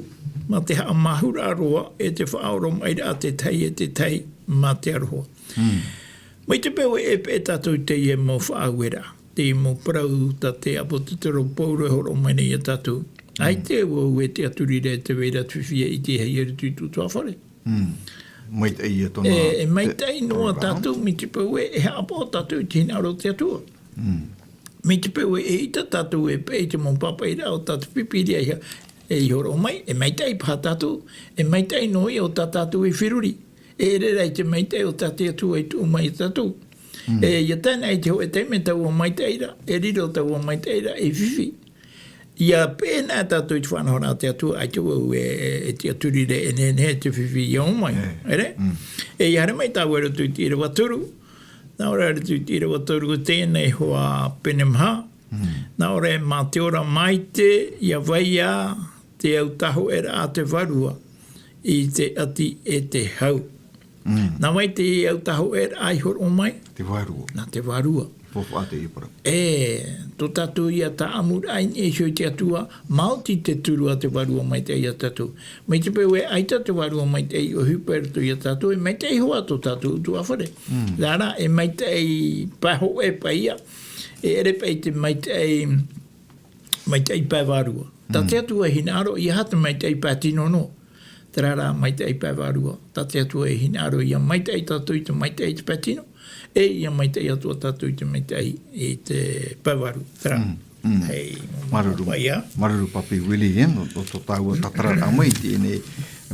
mā te haʻamahuraʻa roa e te faʻaoromaʻiraʻa te tahi e te tahi mā te aroha. Mm. Mai te peu e peʻe tātou i teie mau faʻaueraʻa, teie mau parau tā te ʻāpōsetolo Paulo e hōroʻa mai nei ia tātou. Mm. ʻAita vau e tiʻaturi ra e te vai ra te fifi e ʻitehia i roto i tō ʻoutou ʻāfare. Mm. Maitaʻi ia tōna, e, e maitaʻi noa tātou, mai te peu e, e haʻapaʻo tātou i te hinaʻaro o te Atua. Mm. Mai te peu e, eʻita tātou e peʻe i te mau pāpaʻiraʻa o tā te Pīpīria i ha-, e i hōroʻa mai, e maitaʻi paha tātou, e maitaʻi noa ia ʻo tā tātou e feruri. E ʻere ra i te maitaʻi o tā te Atua i tuʻu mai ia tātou. Mm. E, ʻia tae na i te hōʻē taime taua maitaʻi ra, e riro taua maitaʻi ra ei fifi. ʻIa peʻe na tātou i te faʻanahoraʻa a te Atua, ʻaita vau e, e, e tiʻaturi ra e nehenehe te fifi ʻia ō mai. E. ʻEre? Mm. E ʻia haere mai tāua i roto i te ʻīrava toru. Nā ʻō ra i roto i te ʻīrava toru, teie nei hoʻi pene maha. Mm. Nā ʻō ra, mā te ora maite, ʻia vai ā te autahoʻeraʻa a te Vārua i te ʻati e te hau. Mm. Nā vai te autahoʻeraʻa i horoʻa mai? Te Vārua. Nā te Vārua. Faufaʻa teie parau. E, tō tātou ia tāʻamuraʻa i niʻa iho i te Atua, maoti te turu a te Vārua Maitaʻi ia tātou. Mai te peu ē ʻaita te Vārua Maitaʻi i ʻohipa i roto ia tātou, e maitaʻi hoʻi tō tātou ʻutuāfare. Mm. Nā reira, e maitaʻi pae hōʻē paʻi ia, e ʻere paʻi te maitaʻi, maitaʻi pae vārua. Tā Mm. te Atua e hinaʻaro, ʻeiaha te maitaʻi pae tino noa. Terā rā, maitaʻi pae vārua. Tā te Atua e hinaʻaro, ʻia maitaʻi tātou i te maitaʻi i te pae tino, e ʻia maitaʻi atu ā tātou i te maitaʻi i te pae vārua. Terā. Mm, mm. Hei, Māuruuru. Paʻi ia. Māuruuru, Papi Willie, e, nō, nō tō tāua tātararaʻa mai i teie nei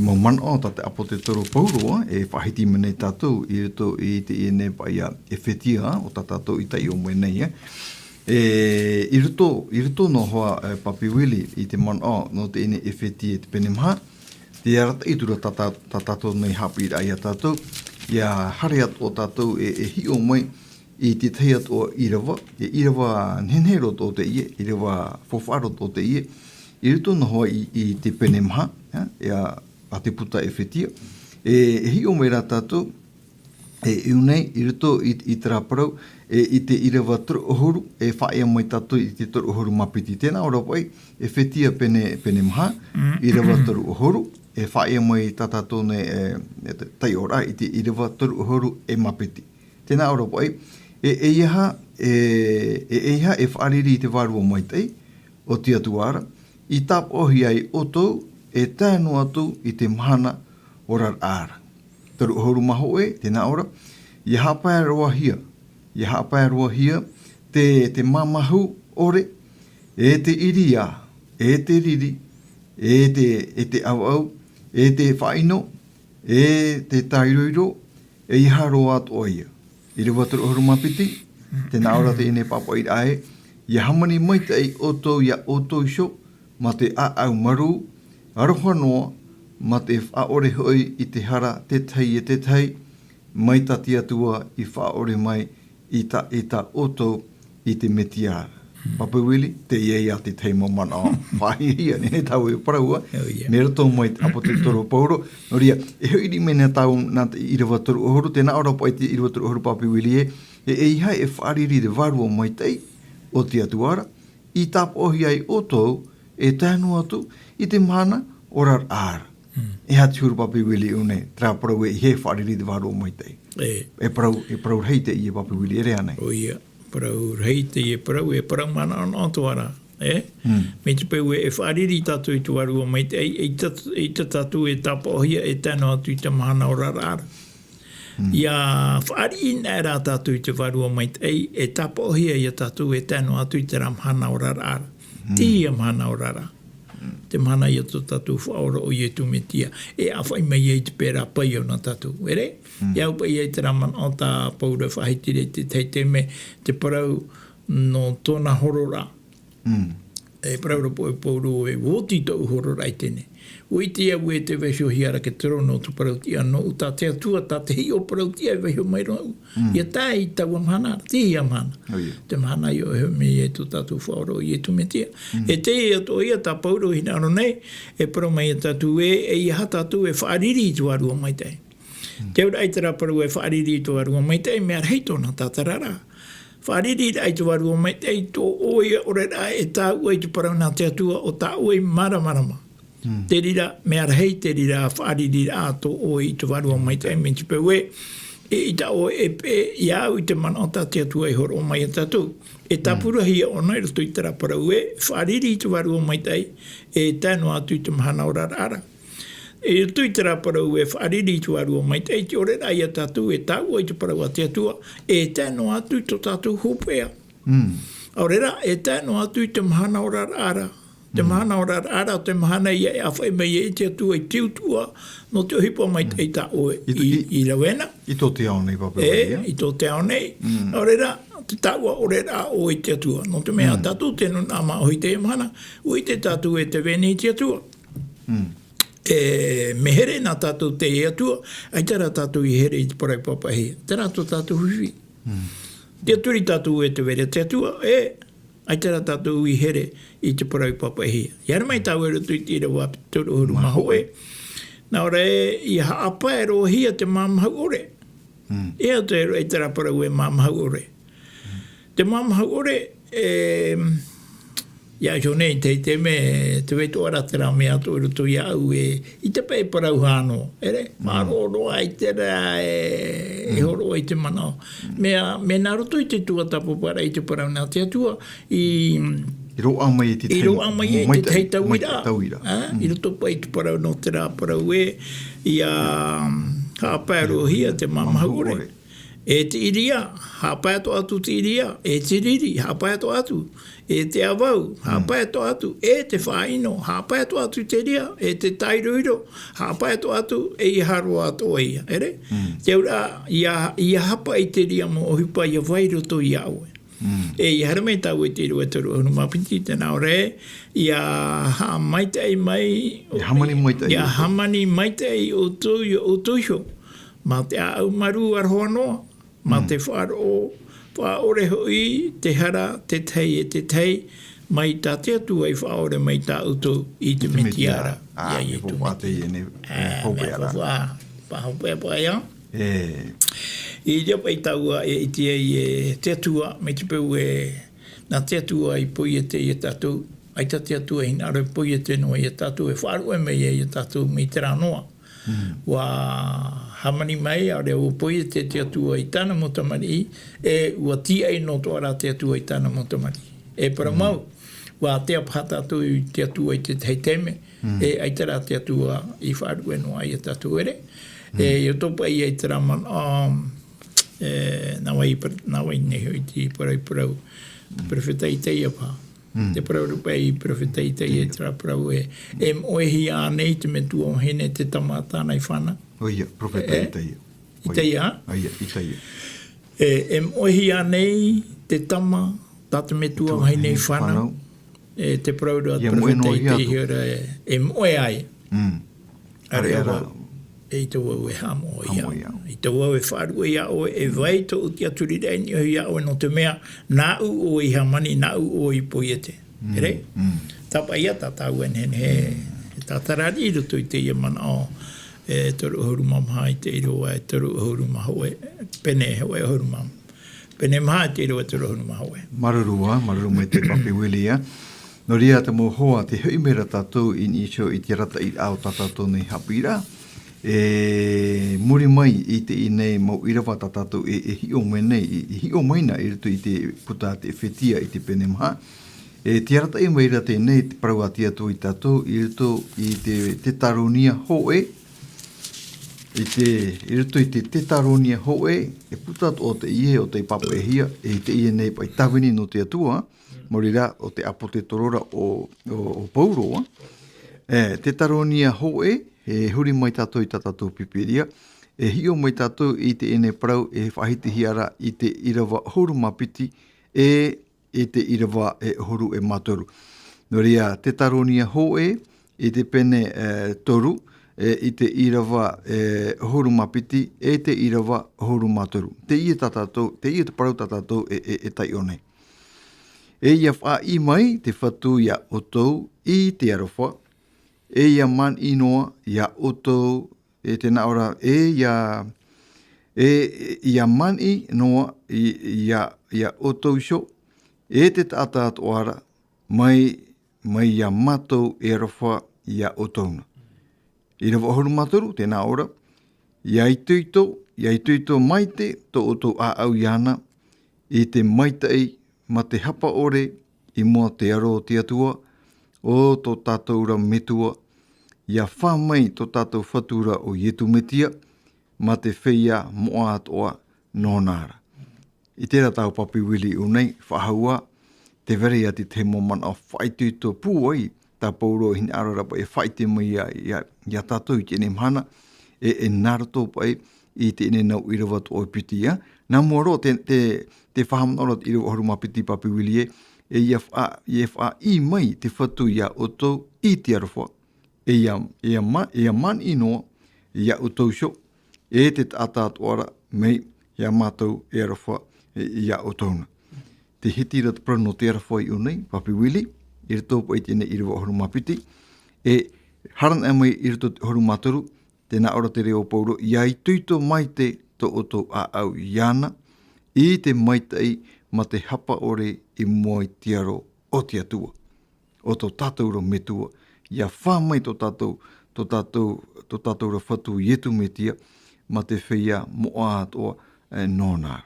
mau manaʻo tā te ʻāpōsetolo Paulo, e faʻahiti mai nei tātou i roto i teie nei paʻi ia ʻEfetia, ʻo tā tātou i taiʻo mai nei, e. E, i roto, i roto noa hoʻi, e, Papi Willie, i te manaʻo nō teie nei ʻEfetia e te pene maha, tē arataʻi atu ra tā, tā, tā tātou nei haʻapiʻiraʻa ia tātou, ʻia haere atoʻa tātou e, e hiʻo mai i te tahi atoʻa ʻīrava, e ʻīrava nehenehe roa atoʻa teie, ʻīrava faufaʻa roa atoʻa teie, i roto noa hoʻi i, i te pene maha, e, ia, a te puta ʻEfetia. E, e hiʻo mai ra tātou, e, i ʻō nei, i roto i, i terā parau, e, i te ʻīrava toru ʻahuru, e faʻaea mai tātou i te toru ʻahuru mā piti. Tē nā ʻō ra paʻi, ʻEfetia pene, pene maha, Mm. ʻīrava toru ʻahuru, e faʻaea mai tā tātou nei, e, e, te taiʻoraʻa i te ʻīrava toru ʻahuru e mā piti. Tē nā ʻō ra paʻi, e, ʻeiaha, e, e, ʻeiaha e faʻariri i te Vārua Maitaʻi, ʻo te Atua ra, i tāpaʻohia ai ʻoutou, e tae noa atu i te mahana oraraʻa ra. Toru ʻahuru mā hōʻē, tē nā ʻō ra, ʻia haʻapaeroahia, ʻia haʻapaeroahia te, te māmāhu ʻore, e te ʻiriā, e te riri, e te, e te ʻavaʻau, e te faʻaʻino, e te tāiroiro, ʻeiaha roa atoʻa ia. ʻĪrava toru ʻahuru mā piti, tē nā ʻō ra teie nei pāpaʻiraʻa ē, ʻia hāmani maitaʻi ʻoutou ia ʻoutou iho, mā te ʻāʻau marū, aroha noa, mā te faʻaʻore hoʻi i te hara tētahi e tētahi, mai tā te Atua i faʻaʻore mai i tā, i tā ʻoutou i te Metia. Papi Willie, teie ia te tahi mau manaʻo faʻahiahia, nehenehe tāua e parau, ʻo ia. Mai roto mai te ʻāpōsetolo Paulo, nō reira, e hoʻi mai nei tāua nā te ʻīrava toru ʻahuru, tē nā ʻō ra paʻi te ʻīrava toru ʻahuru Papi Willie ē, e, ʻeiaha e faʻariri i te Vārua Maitaʻi, ʻo te Atua ra, i tāpaʻohia ai ʻoutou, e tae noa atu i te mahana oraraʻa ra. Mm. E aha te huru Papi Willie i ʻō nei, terā parau ē ʻeiaha e faʻariri i te Vārua Maitaʻi. E. E parau, e parau rahi teie Papi Willie, e ʻere ānei? ʻO ia, parau rahi teie parau, e parau manaʻonaʻo atoʻa ra, e? Mm. Mai te peu ē e faʻariri tātou i te Vārua Maitaʻi, e ʻaita, e ʻaita tātou e tāpaʻohia, e tae noa atu i te mahana oraraʻa ra. Mm. ʻIa faʻariʻi anaʻe rā tātou i te Vārua Maitaʻi, e tāpaʻohia ia tātou e tae noa atu i terā mahana oraraʻa ra. Mm. Teie mahana oraraʻa. Mm. Te mahana ia tō tātou Faʻaora ʻo Iesu Mesia. E ʻāfaʻi mai ai te pērā paio nā tātou. ʻEre? Mm. E au paʻi ia i terā manaʻo tā Paulo e faʻahiti ra i te tahi taime, te parau nō tōna hororaʻa. Mm. E parau ra paʻi Paulo ē, ʻua oti tōʻu hororaʻa i teie nei. ʻUa ʻite au ē tē vaihohia ra te rōna o te parautiʻa nōʻu, tā te Atua, tā te hiʻo parautiʻa e vaiho mai nōʻu. Mm. ʻIa tae i taua mahana, teie mahana. ʻO ia. Te mahana i ʻō mai ai tō tātou Faʻaora ʻo Iesu Mesia. Mm. E teie atoʻa ia tā Paulo i hinaʻaro nei, e parau mai ia tātou ē, ʻeiaha tātou e faʻariri i te Vārua Maitaʻi. Mm. Te auraʻa i terā parau e faʻariri i te Vārua Maitaʻi, mea rahi tōna tātararaʻa. Faʻaririraʻa i te Vārua Maitaʻi, tō ʻoe ʻoreraʻa e tāuʻa i te parau nā te Atua, ʻo tā ʻoe māramarama. Mm. Te reira, mea rahi te reira faʻaririraʻa tō ʻoe i te Vārua Maitaʻi, mai te peu ē, e ʻaita ʻoe e peʻe iāʻu i te manaʻo tā te Atua i hōroʻa mai ia tātou. E Mm. tāpurahia ʻōna i roto i terā parau ē, faʻariri i te Vārua Maitaʻi, e tae noa atu i te mahana oraraʻa ra. I roto i terā parau ē faʻariri i te Vārua Maitaʻi, te ʻoreraʻa ia tātou e tāuʻa i te parau a te Atua, e tae noa atu i tō tātou hopeʻa. Mm. ʻAore rā, e tae noa atu i te mahana oraraʻa ra. Te Mm. mahana oraraʻa ra, te mahana ia e ʻāfaʻi mai ai te Atua i te utuʻa, nō te ʻohipa maitaʻi Mm. tā ʻoe I, i, i, i rave na. I tō te ao nei, Papi E, Willie, ē? i tō te ao nei. Mm. ʻAore rā, te tāuʻa ʻoreraʻa ʻoe i te Atua. Nō te mea Mm. tātou te nūnaʻa māʻohi i teie mahana, ʻua ʻite tātou ē tē vai nei te Atua. Mm. E, mea here nā tātou i te Atua, ʻaita rā tātou i here i te parau i pāpaʻihia. Terā tō tātou fifi. Mm. Tiʻaturi tātou ē tē vai ra te Atua, e, ʻAita rā tātou i here i te parau i pāpaʻihia. I haere mai tāua i roto i te ʻīrava toru ʻahuru mā hōʻē. Nā ʻō ra ē, ʻia haʻapae roa hia te māmahu ʻore. E au te roa i terā parau e māmahu ʻore. Te māmahu ʻore, e, ʻia iho nei te, te mea, tē vai atoʻa ra terā mea atoʻa i roto iāʻu e, i te pae parau hānō, ʻere? Māroʻo roa i terā e, e hōroʻa i te manaʻo. Mea, mea nā roto i te tuatāpaparaʻa i te parau nā te Atua, i, I roaʻa mai e te i tahi, roaʻa mai e te tahi tauira. Ā, i roto paʻi i te parau nō terā parau ē, ʻia haʻapae roa hia te māmahu ʻore. E te ʻīria, haʻapae atoʻa atu te ʻīria. E te riri, haʻapae atoʻa atu. E te ʻāvau, haʻapae atoʻa atu. E te faʻaʻino, haʻapae atoʻa atu te reira. E te tāiroiro, haʻapae atoʻa atu. E ʻia haere atoʻa ia, ʻere? Te auraʻa, ʻia, ʻia hapa i te reira mau ʻohipa ʻia vai i roto iā ʻoe. E ʻia haere mai tāua i te ʻīrava toru ʻahuru mā piti, tē nā ʻō ra ē, ʻia haʻamaitaʻi mai, ʻIa hāmani maitaʻi ʻia ʻoutou. hāmani maitaʻi ʻoutou, iā ʻoutou iho. Mā te ʻāʻau marū aroha noa, mā te faʻaroʻo, faʻaʻore hoʻi te hara te tahi e te tahi, mai tā te Atua i faʻaʻore mai tā ʻoutou i te Mesia ra, iā Iesu Mesia. Ā, mea faufaʻa, faufaʻa paʻi ia. E. I reira paʻi tāua e ʻite ai e te Atua, mai te peu e, nā te Atua i poiete iā tātou, ʻaita te Atua i hinaʻaro e poiete noa iā tātou, e faʻaruʻe mai iā tātou mai terā noa. ʻUa hāmani mai, ʻaore ʻua poiete te Atua i tāna mau tamariʻi, e ʻua tīaʻi noa atoʻa rā te Atua i tāna mau tamariʻi. E parau mau, ʻua ātea paha tātou i te Atua i te tahi taime, e ʻaita rā te Atua i faʻaruʻe noa iā tātou, ʻere. E, ʻia tō paʻi ia i terā manaʻo, e, nā vai, nā vai nei hoʻi te parau i parau, perofeta Itaia paha. Te parau ra paʻi i perofeta Itaia i terā parau ē, e moʻehia ānei te metua vahine te tama a tāna i fānau? ʻOia, perofeta Itaia. Itaia? ʻOia, Itaia. E, e moʻehia ānei te tama tā te metua vahine i fānau? E, te parau ra, ʻia moʻe noa hia atu. Perofeta Itaia ra ē, e moʻe ai. ʻAreʻa vau, e ʻaita vau e haʻamoʻe iā ʻoe. ʻAita vau e faʻaruʻe iā ʻoe, e vai tōʻu tiʻaturiraʻa i niʻa iho iā ʻoe, nō te mea, nāʻu ʻoe i hāmani, nāʻu ʻoe i poiete. ʻEre? Tāpaʻi ia tā tāua e nehenehe, e tātarariʻi i roto i teie manaʻo, e toru ʻahuru mā maha i te ʻīrava, e toru ʻahuru mā hōʻē, pene hōʻē ʻahuru mā pene maha i te ʻīrava toru ʻahuru mā hōʻē. Māuruuru ā, māuruuru maitaʻi Papi Willie ā. Nō reira te mau hoa, tē hoʻi mai ra tātou i niʻa iho i te arataʻiraʻa o tā tātou nei haʻapiʻiraʻa. E muri mai i teie nei mau ʻīrava tā tātou e, e hiʻo mai nei, i, i hiʻo mai na i roto i te puta a te Efetia i te pene maha. E tē arataʻi mai ra teie nei te parau a te Atua iā tātou i roto i te Tetaronia hōʻē, i te, i roto i te Tetaronia hōʻē, e puta atoʻa teie ʻo tei pāpaʻihia, e teie nei paʻi tāvini nō te Atua, maori rā, ʻo te ʻāpōsetolo ra ʻo, ʻo, ʻo Paulo ā. E, Tetaronia hōʻē, e huri mai tātou i tā tātou Pīpīria, e hiʻo mai tātou i teie nei parau e faʻahitihia ra i te ʻīrava ʻahuru mā piti, e i te ʻīrava e ʻahuru e mā toru. Nō reira, Tetaronia hōʻē, i te pene, e, toru, e, i te ʻīrava, e, ʻahuru mā piti, e te ʻīrava ʻahuru mā toru. Teie tā tātou, teie te parau tā tātou e, e, e taiʻo nei. E ʻia faʻaʻī mai te Fatu iā ʻoutou i te aroha, e ʻia maniʻi noa iā ʻoutou, e tē nā ʻō ra, e ʻia, e, e ʻia maniʻi noa i, iā, iā ʻoutou iho, e te taʻata atoʻa ra, mai, mai iā mātou e aroha iā ʻoutou na. ʻĪrava ʻahuru mā toru, tē nā ʻō ra, ʻia itoito, ʻia itoito maite tō ʻoutou ʻāʻau iāna, i te maitaʻi mā te hapa ʻore i mua te aro o te Atua, ʻo tō tātou ra Metua, ʻia fā mai tō tātou Fatu ra ʻo Iesu Mesia, mā te feiā moʻa atoʻa nōna ra. I terā tā Papi Willie i ʻō nei, faʻahou ā, tē vai ra ia te tahi mau manaʻo faʻaitoito pūai, tā Paulo i hinaʻaro ra paʻi e faʻaʻite mai ia, ia, iā tātou i teie nei mahana, e, e nā roto paʻi i teie nei nau ʻīrava atoʻa e piti ā. Nā mua roa te, te, te faʻahaʻamanaʻo ra te ʻīrava ʻahuru mā piti Papi Willie ē, e ʻia faʻa-, ʻia faʻaʻī mai te Fatu iā ʻoutou i te aroha, e ʻia, ʻia ma-, ʻia maniʻi noa iā ʻoutou iho, e te taʻata atoʻa ra mai iā mātou e aroha, e, iā ʻoutou na. te hiti ra te parau nō te aroha i ʻō nei, Papi Willie, i roto paʻi i teie nei ʻīrava ʻahuru mā piti, e hara noa mai i roto i te ʻahuru mā toru, tē nā ʻō ra te reo o Paulo, ʻia itoito maite tō ʻoutou ʻāʻau iāna, i te maitaʻi mā te hapa ʻore i mua i te aro o te Atua, o tō tātou ra Metua, ʻia fā mai tō tātou, tō tātou, tō tātou ra Fatu Ietu Metia, mā te feiā moʻa atoʻa, e, nōna ra.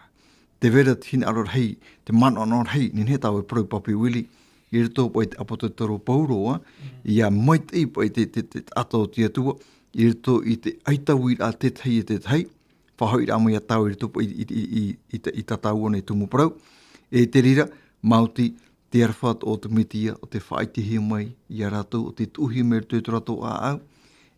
Tē vai ra te hinaʻaro rahi, te manaʻo rahi, nehenehe tāʻu e parau Papi Willie, i roto paʻi i te ʻāpōsetolo Paulo, ā, ʻia maitaʻi paʻi te, te, te taʻata o te Atua, i roto i te ʻaitauiraʻa tētahi e tētahi, faʻahoʻiraʻa mai ia tāua i roto paʻi i, i, i, i, i tā, i tā tāua nei tumu parau, e te reira, maoti, te aroha o te Metia, ʻo tē faʻaʻitehia mai ia rātou, ʻo tē tuʻuhia mai i roto i tō rātou ʻāʻau,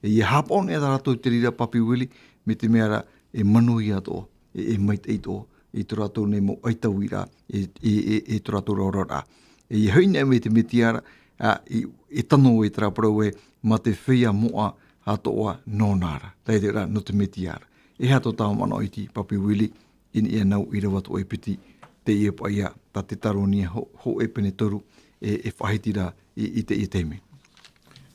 e ʻia haʻapaʻo nei tā rātou i te reira Papi Willie, mai te mea ra, e manuia atoʻa, e, e maitaʻi atoʻa, i tō rātou nei mau ʻaitauiraʻa, e, e, e, e tō rātou ra oraraʻa. E ʻia hoʻi nei mai te Metia ra, ā, i, e tano i terā parau ē, mā te feiā moʻa atoʻa nōna ra. Terā rā, nō te Metia ra. E aha tō tāua manaʻo iti, Papi Willie, i niʻa i teie ʻīrava atoʻa e piti, teie paʻi ā, tā Tetaronia hō-, hōʻē pene toru, e, e faʻahiti ra i, i teie taime.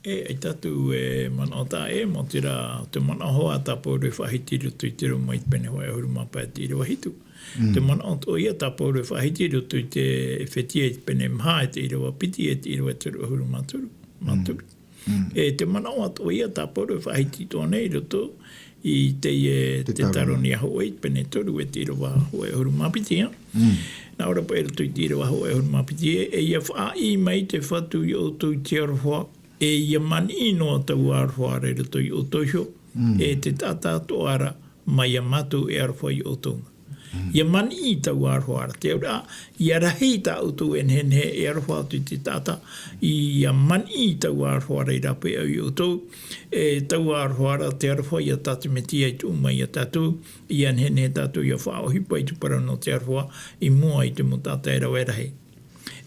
E, ʻaita tātou e manaʻo tā ē, maoti rā, te manaʻo hoʻi tā Paulo e faʻahiti i roto i te roma i te pene hōʻē ʻahuru mā pae i te ʻīrava hitu. Mm. Te manaʻo atoʻa ia tā Paulo e faʻahiti i roto i te Efetia i te pene maha, i te ʻīrava piti, i te ʻīrava toru ʻahuru mā toru, mā Mm. toru. Mm. E te manaʻo atoʻa ia tā Paulo e faʻahiti atoʻa nei i roto i teie Tetaronia. Tetaronia hōʻē, pene toru, e te ʻīrava hōʻē ʻahuru mā piti, ā. Mm. Nā ʻō ra paʻi i roto i te ʻīrava hōʻē ʻahuru mā piti ē, e ʻia faʻaʻī mai te Fatu ia ʻoutou i te aroha, e ʻia maniʻi noa taua aroha ra i roto ia ʻoutou iho, Mm. e te taʻata atoʻa ra, mai ia mātou e aroha ia ʻoutou. Mm. ʻIa maniʻi taua aroha ra. Te auraʻa, ʻia rahi tā ʻoutou e nehenehe e aroha atu i te taʻata, ʻia maniʻi taua aroha ra i rāpae aʻe ia ʻoutou, e taua aroha ra te aroha ia tā te Metia i tuʻu mai ia tātou, ʻia nehenehe tātou ʻia faʻaʻohipa i te parau nō te aroha i mua i te mau taʻata e rave rahi.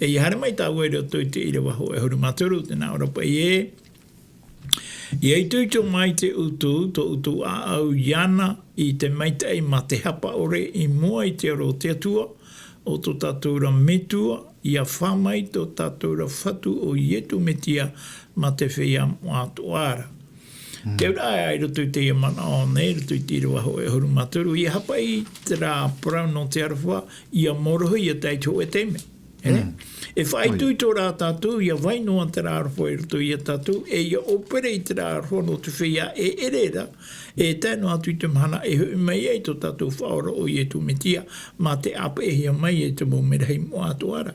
E ʻia haere mai tāua i roto i te ʻīrava hōʻē ʻahuru mā toru, tē nā ʻō ra paʻi ē, ʻIa itoito maite ʻoutou, tō ʻoutou ʻāʻau iāna i te maitaʻi mā te hapa ʻore i mua i te aro o te Atua, ʻo tō tātou ra Metua, ʻia fā mai tō tātou ra Fatu ʻo Ietu Metia mā te feiā moʻa atoʻa ra. Mm. Te auraʻa i roto i teie manaʻo nei, i roto i te ʻīrava hōʻē ʻahuru mā toru, ʻia haʻapaʻo i terā parau nō te aroha, ʻia mōrohi ia tae i te hōʻē taime. E? Mm. E faʻaitoito rā tātou, ʻia vai noa terā aroha i roto ia tātou, e ʻia ʻōpere i terā aroha nō te feiā e ʻere ra, e tae noa atu i te mahana e hoʻi mai ai tō tātou Faʻaora ʻo Ietu Metia, mā te ʻāpeʻehia mai e te mau merahi moʻa atoʻa ra.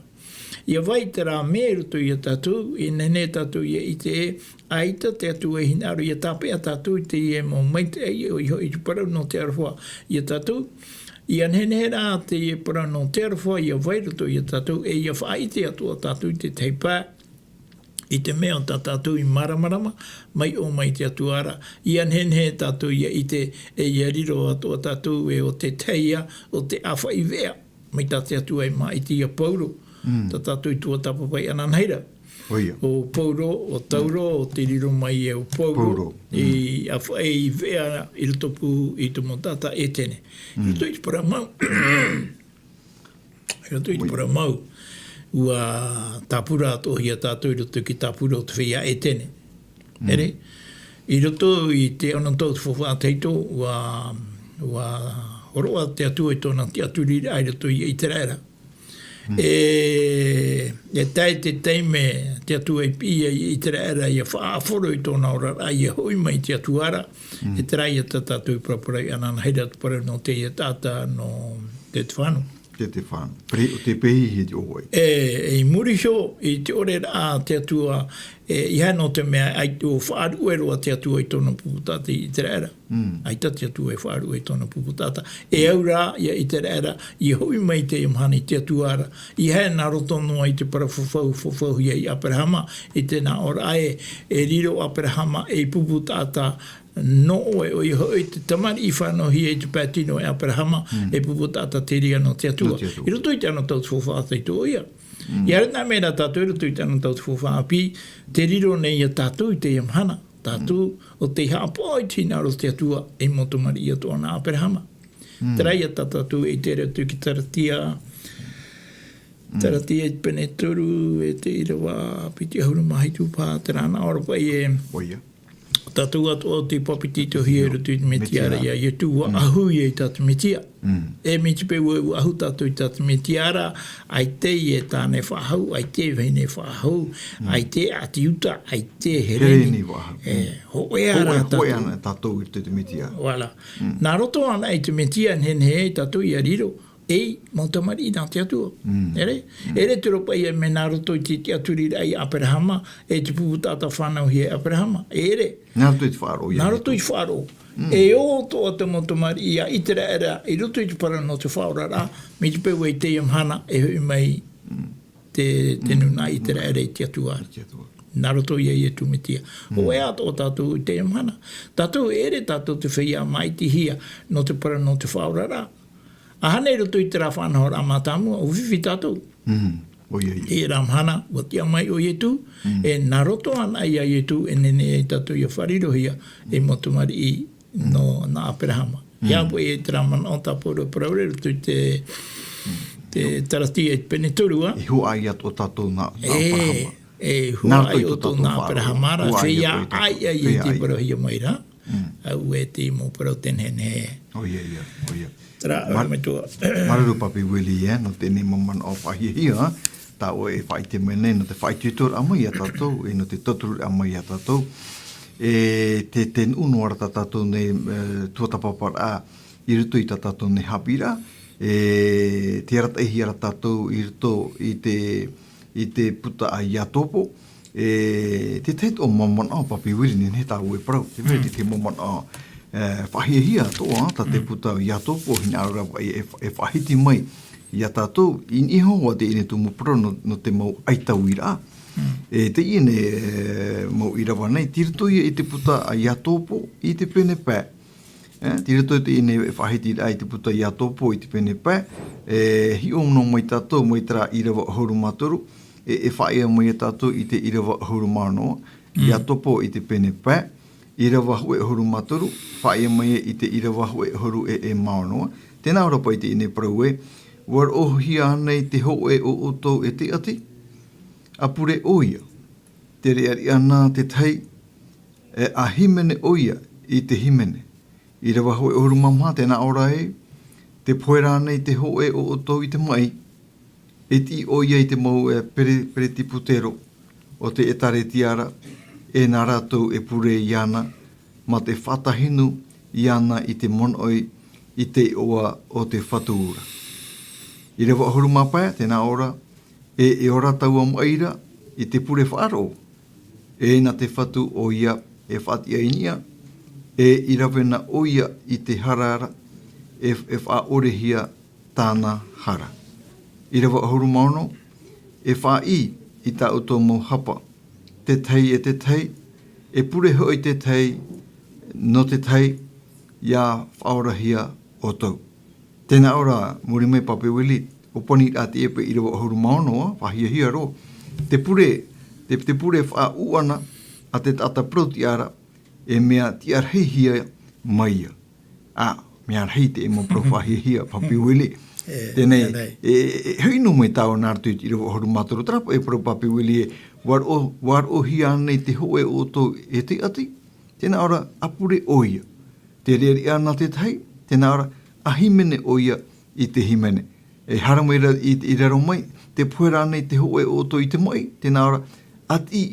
ʻIa vai terā mea i roto ia tātou, e nehenehe tātou ʻia ʻite ē, ʻaita te Atua e hinaʻaro ʻia tāpeʻa tātou i teie mau maitaʻi ʻoia hoʻi i te parau nō te aroha ia tātou. ʻIa nehenehe rā teie parau nō te aroha ʻia vai roto ia tātou, e ʻia faʻaʻite atoʻa tātou i te tahi pae, i te mea ʻo tā tātou i māramarama mai ʻō mai te Atua ra. ʻIa nehenehe tātou ʻia ʻite, e ʻia riro atoʻa tātou e ʻo te tahi ā, ʻo te ʻāfaʻi veʻa mai tā te Atua e māʻiti ia Paulo. Mm. Tā tātou i tuatāpapa i ʻananahi ra. ʻOia. ʻO Paulo, ʻo Tauro, ʻo te riro mai e ʻo Paulo. Paulo. Mm. I ʻāfaʻi veʻa i rotopū i te mau taʻata ʻētene. Mm. I roto i te parau mau. I roto i te ʻOia. Parau mau. ʻUa tāpura atoʻahia tātou i roto i te tāpura o te feiā ʻētene. Mm. Ere, i roto i te ono Tautuhaʻa tahito, ʻua, ʻua hōroʻa te Atua i tōna tiʻaturiraʻa i roto ia ʻĪteraʻera. Mm. E, e tae te taime te Atua i piʻi ai ia ʻĪteraʻera ʻia faʻaʻāfaro i tōna oraraʻa ʻia hoʻi mai i te Atua ra, Mm. e terā ia tā tātou i paraparau i ʻananahi ra te parau nō teie taʻata nō Setefano. Setefano. Perehi-, ʻo te perehihi e te ʻō ai. E, e i muri iho i te ʻoreraʻa a te Atua, e, ʻeiaha nō te mea ʻaita ʻua faʻaruʻe roa te Atua i tōna pupu taʻata i ʻĪteraʻera. Mm. ʻAita te Atua e faʻaruʻe i tōna pupu taʻata. E au rā ia ʻĪteraʻera, ʻia hoʻi mai i teie mahana i te Atua ra, ʻeiaha nā roto noa i te parau fafau, fafauhia ia Aperahama, i te nā ʻōraʻa ē, e riro ʻo Aperahama ei pupu taʻata nō ʻoe, ʻoia hoʻi te tamariʻi fānauhia i te pae tino e Aperahama, Mm. e pupu taʻata terā nō te Atua. Nō te Atua. I roto i te ono Tautuhaʻa tahito ʻoia. Mm. ʻIa haere nā mea rā tātou i roto i te ono Tautuhaʻa ʻāpī, tē riro nei ia tātou i teie mahana. Tātou, Mm. ʻo tei haʻapaʻo i te hinaʻaro o te Atua, ei mau tamariʻi atoʻa nā Aperahama. Mm. Terā ia tā tātou e ʻite ra i te Karatia, Taratia i te pene toru e te ʻīrava piti ʻahuru mā hitu paha, terā nā ʻō ra paʻi ē. ʻOia. Tātou atoʻa tei papetitohia i roto i te Mesia ra, ʻia Ietu, ʻua ʻahu ïa i tā te Mesia. E mai te peu ē ʻua ʻahu tātou i tā te Mesia ra, ʻaita e tāne faʻahou, ʻaita e vahine faʻahou, ʻaita e ʻāti Iuta, ʻaita e Hereni. Hereni faʻahou. E, hōʻē ā rā tātou. Hōʻē ā rā tātou i roto i te Mesia. Voilà. Nā roto anaʻe i te Mesia e nehenehe ai tātou ʻia riro ei mau tamariʻi nā te Atua. ʻEre? ʻEre te reira paʻi ē mea nā roto i te tiʻaturiraʻa ia Aperahama, e te pupu taʻata fānauhia e Aperahama. ʻEre. Nā roto i te faʻaroʻo ia Ietu. Nā roto i te faʻaroʻo. E ʻo atoʻa te mau tamariʻi a ʻĪteraʻera i roto i te parau nō te faʻaoraraʻa, mai te peu ē i teie mahana e hoʻi mai te, te nūnaʻa ʻĪteraʻera i te Atua. I te Atua. Nā roto ia Ietu Mesia. Hōʻē atoʻa tātou i teie mahana. Tātou e ʻere tātou te feiā māʻitihia nō te parau nō te faʻaoraraʻa. ʻAhani i roto i terā faʻanahoraʻa mātāmua, ʻua fifi tātou. ʻOia, ʻia. I terā mahana, ʻua tiʻa mai ʻo Ietu, e nā roto anaʻe ia Ietu, e nehenehe ai tātou ʻia faʻarirohia, ei mau tamariʻi nō, nā Aperahama. ʻIa, ʻapo e terā manaʻo tā Pauro e parau ra i roto i te, te Taratia i te pene toru, ā? E huaʻai atoʻa tātou nā, nā Aperahama. E huaʻai atoʻa nā Aperahama ra, feiā ʻāiʻa i te parauhia mai ra. Auē te mau parau te nehenehe. ʻOia, ʻia, ʻoia. Terā, ʻoia mai atoʻa. Māuruuru Papi Willie, ē, nō teie mau manaʻo faʻahiahia, tā ʻoe e faʻaʻite mai nei, nō te faʻaitoitoraʻa mai ia tātou, e nō te tautururaʻa mai ia tātou. E te, te nuʻu noa ra tā tātou nei, e, tuatāpaparaʻa i roto i tā tātou nei haʻapiʻiraʻa, e, tē arataʻihia ra tātou i roto i te, i te puta a Iakobo, e, te tahi atoʻa mau manaʻo, Papi Willie, nehenehe tāʻu e parau, te mea te, te mau manaʻo, e, faʻahiahia atoʻa, tā te puta a Iakobo, hinaʻaro ra e, e, e faʻahiti mai ia tātou, i niʻa iho ā i teie nei tumu parau nō, nō te mau ʻaitauiraʻa. E teie nei, e, mau ʻīrava nei, tei roto ïa i te puta a Iakobo, i te pene pae. E, tei roto i teie nei faʻahitiraʻa i te puta a Iakobo i te pene pae, e hiʻo noa mai tātou mai terā ʻīrava ʻahuru mā toru, e, e faʻaea mai ia tātou i te ʻīrava ʻahuru mā ono, Iakobo i te pene pae, ʻīrava hōʻē ʻahuru mā toru, faʻaea mai i te ʻīrava hōʻē ʻahuru e, e mā ono. Tē nā ʻō ra paʻi teie nei parau ē, ʻua roʻohia ānei te hōʻē o ʻoutou e te ʻati? ʻA pure ʻoia, tē reʻareʻa na te tahi, e, ʻa hīmene ʻoia i te hīmene. ʻĪrava hōʻē ʻahuru mā maha, tē nā ʻō ra ē, tē pohe ra ānei te hōʻē o ʻoutou i te maʻi, e tiʻi ʻoia i te mau, e, pere-, peretibutero o te ʻēkālesia ra, e nā rātou e pure iāna, mā te faʻatahino iāna i te monoʻi i te iʻoa o te Fatu ra. ʻĪrava ʻahuru mā pae, tē nā ʻō ra, e, e ora taua maʻi ra i te pure faʻaroʻo, e nā te Fatu ʻoia e faʻatiʻa i niʻa, e i rave na ʻoia i te hara ra, e, e faʻaʻorehia tāna hara. ʻĪrava ʻahuru mā ono, e faʻaʻī i tā ʻoutou mau hapa, te tahi e te tahi, e pure hoʻi te tahi nō te tahi, ʻia faʻaorahia ʻoutou. Tē nā ʻō ra, muri mai Papi Willie, ʻōpaniraʻa teie paʻi ʻīrava ʻahuru mā ono, ā, faʻahiahia roa. Te pure, te, te pure faʻaʻuʻana a te taʻata parau-tiʻa ra, e mea tiʻarahihia mai ïa. Ā, mea rahi te mau parau faʻahiahia, Papi Willie. E, teie nei, e, e, e, hoʻi noa mai tāua nā roto i te ʻīrava ʻahuru mā toru, terā paʻi parau Papi Willie ē, ʻua roʻo-, ʻua roʻohia ānei te hōʻē o ʻoutou e te ʻati? Tē nā ʻō ra, ʻa pure ʻoia. Tē reʻareʻa na te tahi, tē nā ʻō ra, ʻa hīmene ʻoia i te hīmene. E haere mai ra i, i raro mai, tē pohe ra ānei te hōʻē o ʻoutou i te maʻi, tē nā ʻō ra, ʻa tiʻi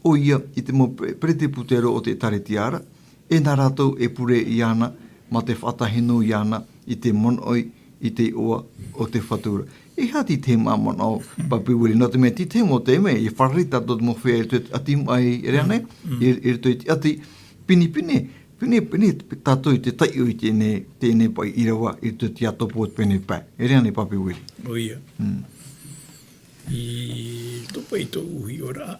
ʻoia i te mau pe-, peretibutero o te ʻēkālesia ra, e nā rātou e pure iāna, mā te faʻatahino iāna i te monoʻi i te iʻoa o te Fatu ra. E aha te tahi mau manaʻo, Papi Willie, nō te mea te tahi mau taime, e fārerei tātou te mau feiā i te ʻati maʻi, ʻere ānei, i, i roto i te ʻati pinepine, pinepine tātou i te taiʻo i teie nei, teie nei paʻi ʻīrava, i roto i te Iakobo pene pae. ʻEre ānei Papi Willie. ʻOia. I roto paʻi i tōʻu hiʻoraʻa,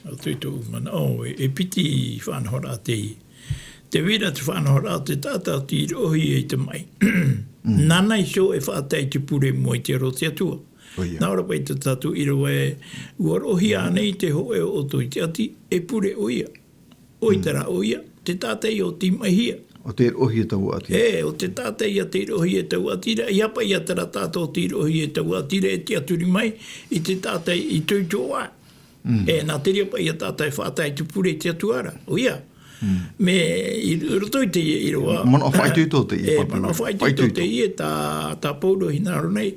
i roto i tōʻu manaʻo, e, e piti faʻanahoraʻa teie. Tē vai ra te faʻanahoraʻa o te taʻata tei roʻohia i te maʻi. Nāna iho e faʻatae i te pure i mua i te aro o te Atua. ʻOia. Nā ʻō ra paʻi tā tātou ʻīrava ē, ʻua roʻohia ānei te hōʻē o ʻoutou i te ʻati, e pure ʻoia. ʻOia terā ʻoia, te taʻata i ʻōtimaʻihia. ʻO te roʻohia e taua ʻati. E, ʻo te taʻata ia te roʻohia e taua ʻati ra, ʻeiaha paʻi ia terā taʻata ʻo te roʻohia e taua ʻati ra e tiʻaturi mai i te taʻata i toitoʻa. Mm. E, nā te reira paʻi ia taʻata e faʻatae i te pure i te Atua ra. ʻOia. Mm. Mea i, i roto i teie ʻīrava. Manaʻo faʻaitoito teie, e, Pāpū. Manaʻo faʻaitoito teie, tā, tā Paulo e hinaʻaro nei,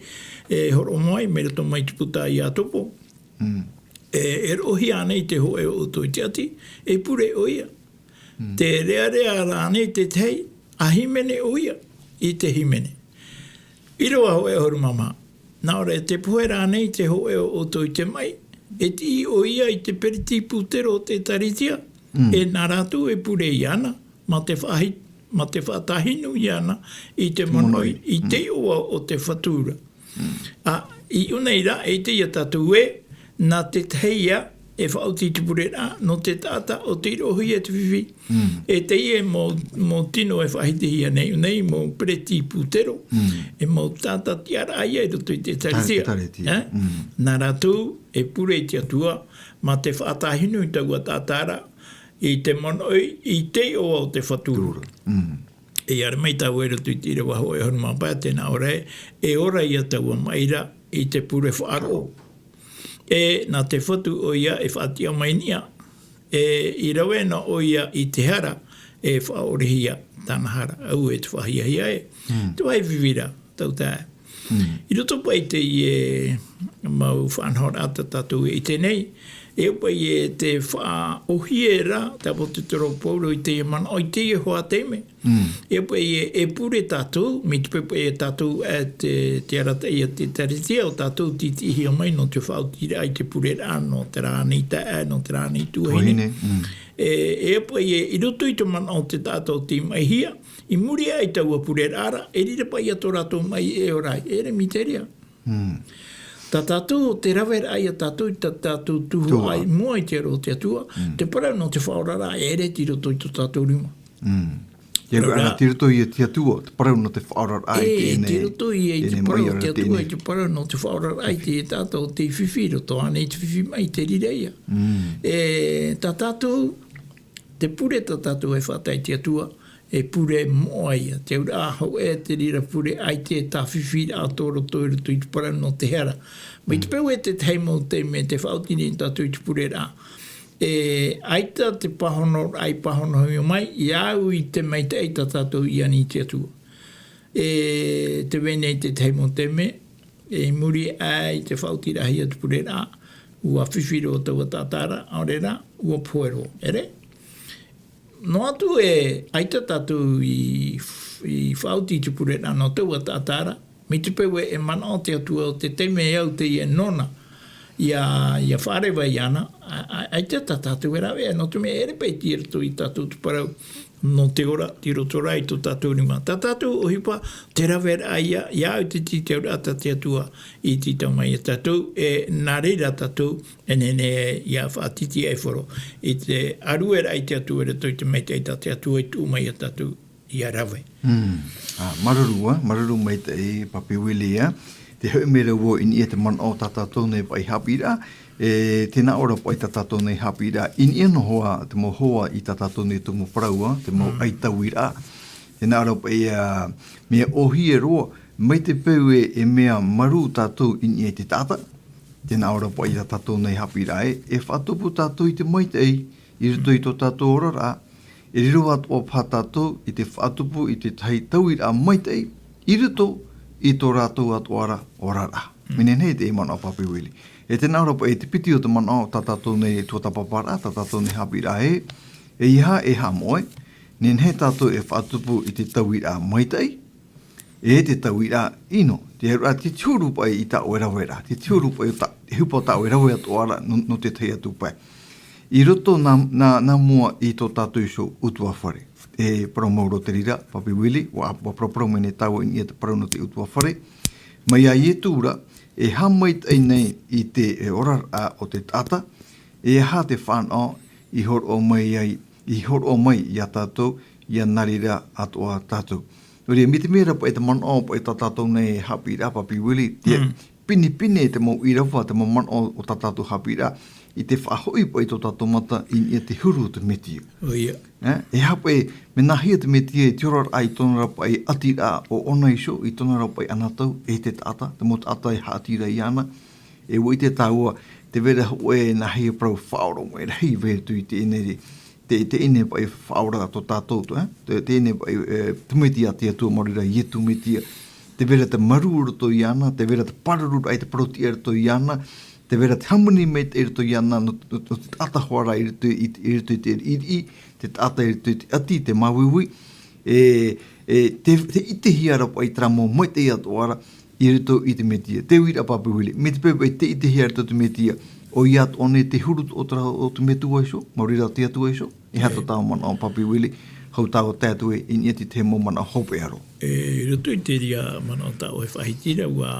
e hōroʻa mai, mai roto mai te puta a Iakobo. Mm. E, e roʻohia ānei te hōʻē o ʻoutou i te ʻati, e pure ʻoia. Mm. Tē rearea ra ānei te tahi, ʻa hīmene ʻoia i te hīmene. ʻĪrava hōʻē ʻahuru mā maha. Nā ʻō ra, tē pohe ra ānei te hōʻē o ʻoutou i te maʻi, e tiʻi ʻoia i te peretitēpūtero o te ʻĒkālesia, Mm. e nā rātou e pure iāna, mā te faʻahi-, mā te faʻatāhinu iāna i te monoʻi, i te iʻoa o te Fatu ra. Mm. ʻA, i ʻō nei rā, e ʻite ia tātou ē, nā te tahi ïa e faʻaoti i te pureraʻa, nō te taʻata ʻo tei roʻohia e te fifi. Mm. E teie mau, mau tino e faʻahitihia nei, nei mau peretitēpūtero, Mm. e mau taʻata tiʻaraʻa ïa i roto i te ʻĒkālesia. ʻĒkālesia. Eh? Mm. Nā rātou e pure i te Atua, mā te faʻatāhinu i taua taʻata ra, i te monoʻi, i te iʻoa o te Fatu ra. Fatu ra. Mm. E ʻere mai tāua i roto i te ʻīrava hōʻē ʻahuru mā pae, tē nā ʻō ra ē, e ora ia taua maʻi ra i te pure faʻaroʻo. E nā te Fatu ʻoia e faʻatiʻa mai niʻa, e i rave noa ʻoia i te hara e faʻaʻorehia tāna hara. ʻAuē te faʻahiahia ē. Mm. Te vāhi fifi ra, tau tae. Mm. I roto paʻi i teie mau faʻanahoraʻa tā tātou e ʻite nei, e paʻi e te faʻaʻōhie ra, te ʻāpōsetolo Paulo i teie manaʻo, i teie hoʻi taime. Mm. E paʻi e, e pure tātou, mai te peu paʻi e tātou e te, te arataʻi a te ʻĒkālesia, ʻo tātou tītīhia mai nō te faʻaotiraʻa i te pureraʻa, nō terā nei taeaʻe, nō terā nei tuahine. Tuahine, mm. E, e paʻi e, i roto i te manaʻo o te taʻata ʻo tei maʻihia, i muri aʻe i taua pureraʻa ra, e riro paʻi ia tō rātou maʻi e ora ai, e ʻere miteria. Mm. Tā tātou, te raveraʻa ia tātou, tā tātou tuhaʻa i mua i te aro o te Atua, Mm. te parau nō te faʻaoraraʻa e ʻere tei roto i tō tātou rima. Mm. Ia Parau rā, rā. tei roto ia te Atua, te parau nō te faʻaoraraʻa i E, teie nei, tei roto ia i te teie nei parau o te Atua, i te parau nō te faʻaoraraʻa i te taʻata ʻo tei fifi, roto ānei te fifi maʻi, tē riro ia. Mm. E, tā tātou, te pure tā tātou e faʻatae i te Atua, e pure moʻa ia. Te auraʻa hōʻē te reira pure ʻaita e tāfifiraʻa tō roto i roto i te parau nō te hara. Mai te Mm. peu e te tahi mau taime tē faʻaoti nei tātou i te pureraʻa. E, ʻaita te pāhonoraʻa i pāhonohia mai, ʻia au i te maitaʻi tā tātou i ani i te Atua. E, tē vai nei te tahi mau taime, e, i muri aʻe i te faʻaotiraʻahia te pureraʻa, ʻua fifi roa taua taʻata ra, ʻaore rā, ʻua pohe roa. ʻEre? Noa atu e, ʻaita tātou i, i faʻaoti i te pureraʻa nō taua taʻata ra, mai te peu e, e manaʻo te Atua ʻo te taime e au teie nōna, ʻia, ʻia faʻareva iāna, ʻa, ʻa, ʻaita tā tātou e rave, nō te mea e ʻere paʻi tei roto ia tātou te parau, nō te ora, tei roto rā i tō tātou rima. Tā tātou ʻohipa, te raveraʻa ïa, ʻia au i te tītau ra tā te Atua, i tītau mai ia tātou, e nā reira tātou, e nehenehe ʻia faʻatītīʻaifaro. I te ʻārueraʻa i te Atua, i roto i te maitaʻi tā te Atua i tuʻu mai ia tātou, ʻia rave. Mm. Ā, māuruuru, ā, māuruuru maitaʻi, Papi Willie, ā. Tē hoʻi mai ra vau i niʻa i te manaʻo tā tātou nei paʻi haʻapiʻiraʻa, e, tē nā ʻō ra paʻi tā tātou nei haʻapiʻiraʻa, i niʻa noa hoʻi te mau hoa i tā tātou nei tumu parau, ā, te mau Mm. ʻaitauiraʻa. Tē nā ʻō ra paʻi, ā, mea ʻōhie roa, mai te peu e, e mea marū tātou i niʻa i te taʻata. Tē nā ʻō ra paʻi tā tātou nei haʻapiʻiraʻa ē, e faʻatupu tātou i te maitaʻi, i roto i tō tātou oraraʻa, e riro atoʻa paha tātou i te faʻatupu i te tahi tauiraʻa maitaʻi, i roto i tō rātou atoʻa ra oraraʻa. Mm. Mea nehenehe teie manaʻo, Papi Willie. E tē nā ʻō ra paʻi te piti o te manaʻo tā tātou nei tuatāpaparaʻa, tā tātou nei haʻapiʻiraʻa ē, ʻeiaha e haʻamoʻe, nehenehe tātou e faʻatupu i te tauiraʻa maitaʻi, e te tauiraʻa ʻino, te auraʻa te huru paʻi i tā ʻoe raveraʻa, te huru paʻi o tā, te ʻohipa o tā ʻoe rave atoʻa ra nō, nō te tahi atu pae. I roto nā, nā, nā mua i tō tātou iho ʻutuāfare. E parau mau roa te reira, Papi Willie, ʻua, ʻua paraparau mai nei tāua i niʻa i te parau nō te ʻutuāfare. Mai iā Ietu ra, e haʻamaitaʻi nei i te, e, oraraʻa o te taʻata, e aha te fānaʻo i hōroʻa mai ai, i hōroʻa mai iā tātou, ʻia nā reira atoʻa tātou. Nō reira, mai te mea ra paʻi te manaʻo paʻi tā tātou nei haʻapiʻiraʻa, Papi Willie, te, Mm. pinepine te mau ʻīrava, te mau manaʻo o tā tātou haʻapiʻiraʻa, i te faʻahoʻi paʻi tō tātou mata i niʻa i te huru o te Metia. ʻOia. E, e aha paʻi, mea nāhea te Metia i te oraraʻa, i tōna ra paʻi ʻatiraʻa ʻo ʻōna iho, i tōna ra paʻi anotau, e te taʻata, te mau taʻata e haʻati ra iāna, e ʻua ʻite tāua, tē vai ra hōʻē nāhea parau faʻaoromaʻi mai rahi, vai atu i teie nei, te, teie nei paʻi faʻaora tō tātou, e, te, teie nei paʻi, e, te Metia te Atua, maori ra Ietu Metia, tē vai ra te marū i roto iāna, tē vai ra te pāruru raʻa i te parau-tiʻa i roto iāna, tē vai ra te hāmani maitaʻi i roto iāna, nō, nō, nō te taʻata hoʻi ra i roto i, i roto i te riʻiriʻi, te taʻata i roto i te ʻati, te māuiui, e, e, te, te ʻitehia ra paʻi terā mau maitaʻi atoʻa ra i roto i te Metia. Te uiraʻa Papi Willie, mai te peu paʻi tē ʻitehia ra i roto i te Metia, ʻoia atoʻa nei te huru o terā, o te Metua iho, maori ra te Atua iho, e aha tō tāua manaʻo Papi Willie, hou tāua tae atu i niʻa i te mau manaʻo hopeʻa roa. E, i roto i te reira manaʻo tāʻu e faʻahiti ra, ʻua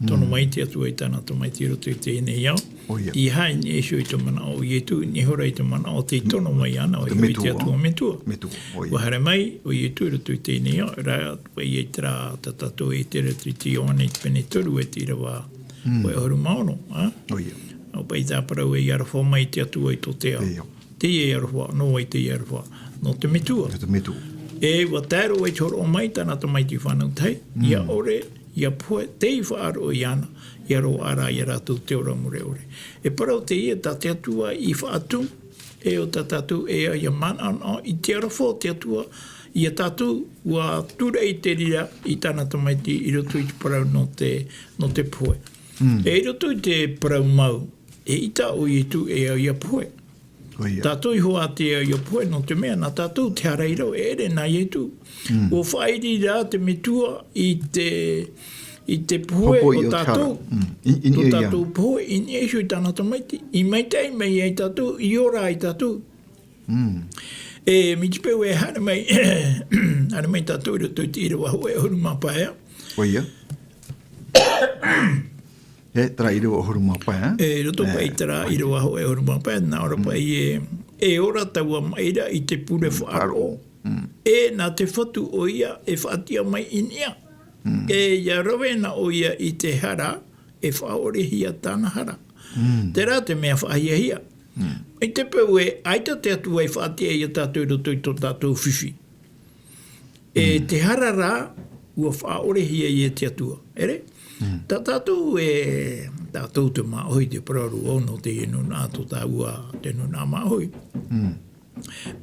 tono mai te Atua i tāna tamaiti i roto i teie nei ao. ʻOia. ʻEiaha i niʻa iho i te manaʻo o Ietu, i niʻa ihora i te manaʻo o tei tono mai iāna, ʻoia hoʻi te Atua Metua. Metua, ʻoia. ʻUa haere mai ʻo Ietu i roto i teie nei ao, ra, ʻoia i terā tā tātou e ʻite ra i te Ioane i te pene toru e te ʻīrava hōʻē ʻahuru mā ono, a? ʻOia. ʻO paʻi tā parau e aroha mai te Atua i tō te ao. Te ao. Teie e aroha, nō vai teie e aroha? Nō te Metua. Nō te Metua. E ʻua tae roa i te hōroʻa mai tāna tamaiti fānau tahi, ʻia ʻore, ʻia pohe, tei faʻaroʻo iāna, ʻia roaʻa rā ia rātou te ora mure ʻore. E parau teie tā te Atua i faʻatumu, e ʻo tā tātou e, ʻia manaʻo i te aroha o te Atua, ia tātou ʻua tūraʻi i te reira i tāna tamaiti i roto i te parau nō te, nō te pohe. E i roto i te parau mau, eʻita ʻo Ietu e au ʻia pohe. ʻOia. Tātou iho ā te au ʻia pohe, nō te mea, nā tātou te hara i raro, e ʻere nā Ietu. ʻUa faʻairi rā te Metua i te, i te pohe o tātou. I, i, tō tātou pohe, i niʻa iho i tāna tamaiti. I maitaʻi mai ai tātou, i ora ai tātou. E, mai te peu e haere mai, haere mai tātou i roto i te ʻīrava hōʻē ʻahuru mā pae. ʻOia. E, terā ʻīrava ʻahuru mā pae, e? E, i roto paʻi i terā ʻīrava hōʻē ʻahuru mā pae, nā ʻō ra paʻi e, e ora taua maʻi ra i te pure faʻaroʻo. E, nā te Fatu ʻoia e faʻatiʻa mai i niʻa. E, ʻia rave na ʻoia i te hara, e faʻaʻorehia tāna hara. Terā te mea faʻahiahia. I te peu e, ʻaita te Atua e faʻatiʻa ia tātou i roto i tō tātou fifi. E te hara rā, ʻua faʻaʻorehia ia te Atua. ʻEre? Tā tātou e, tātou te māʻohi te parau ra vau nō teie nūnaʻa tō tāua, te nūnaʻa māʻohi.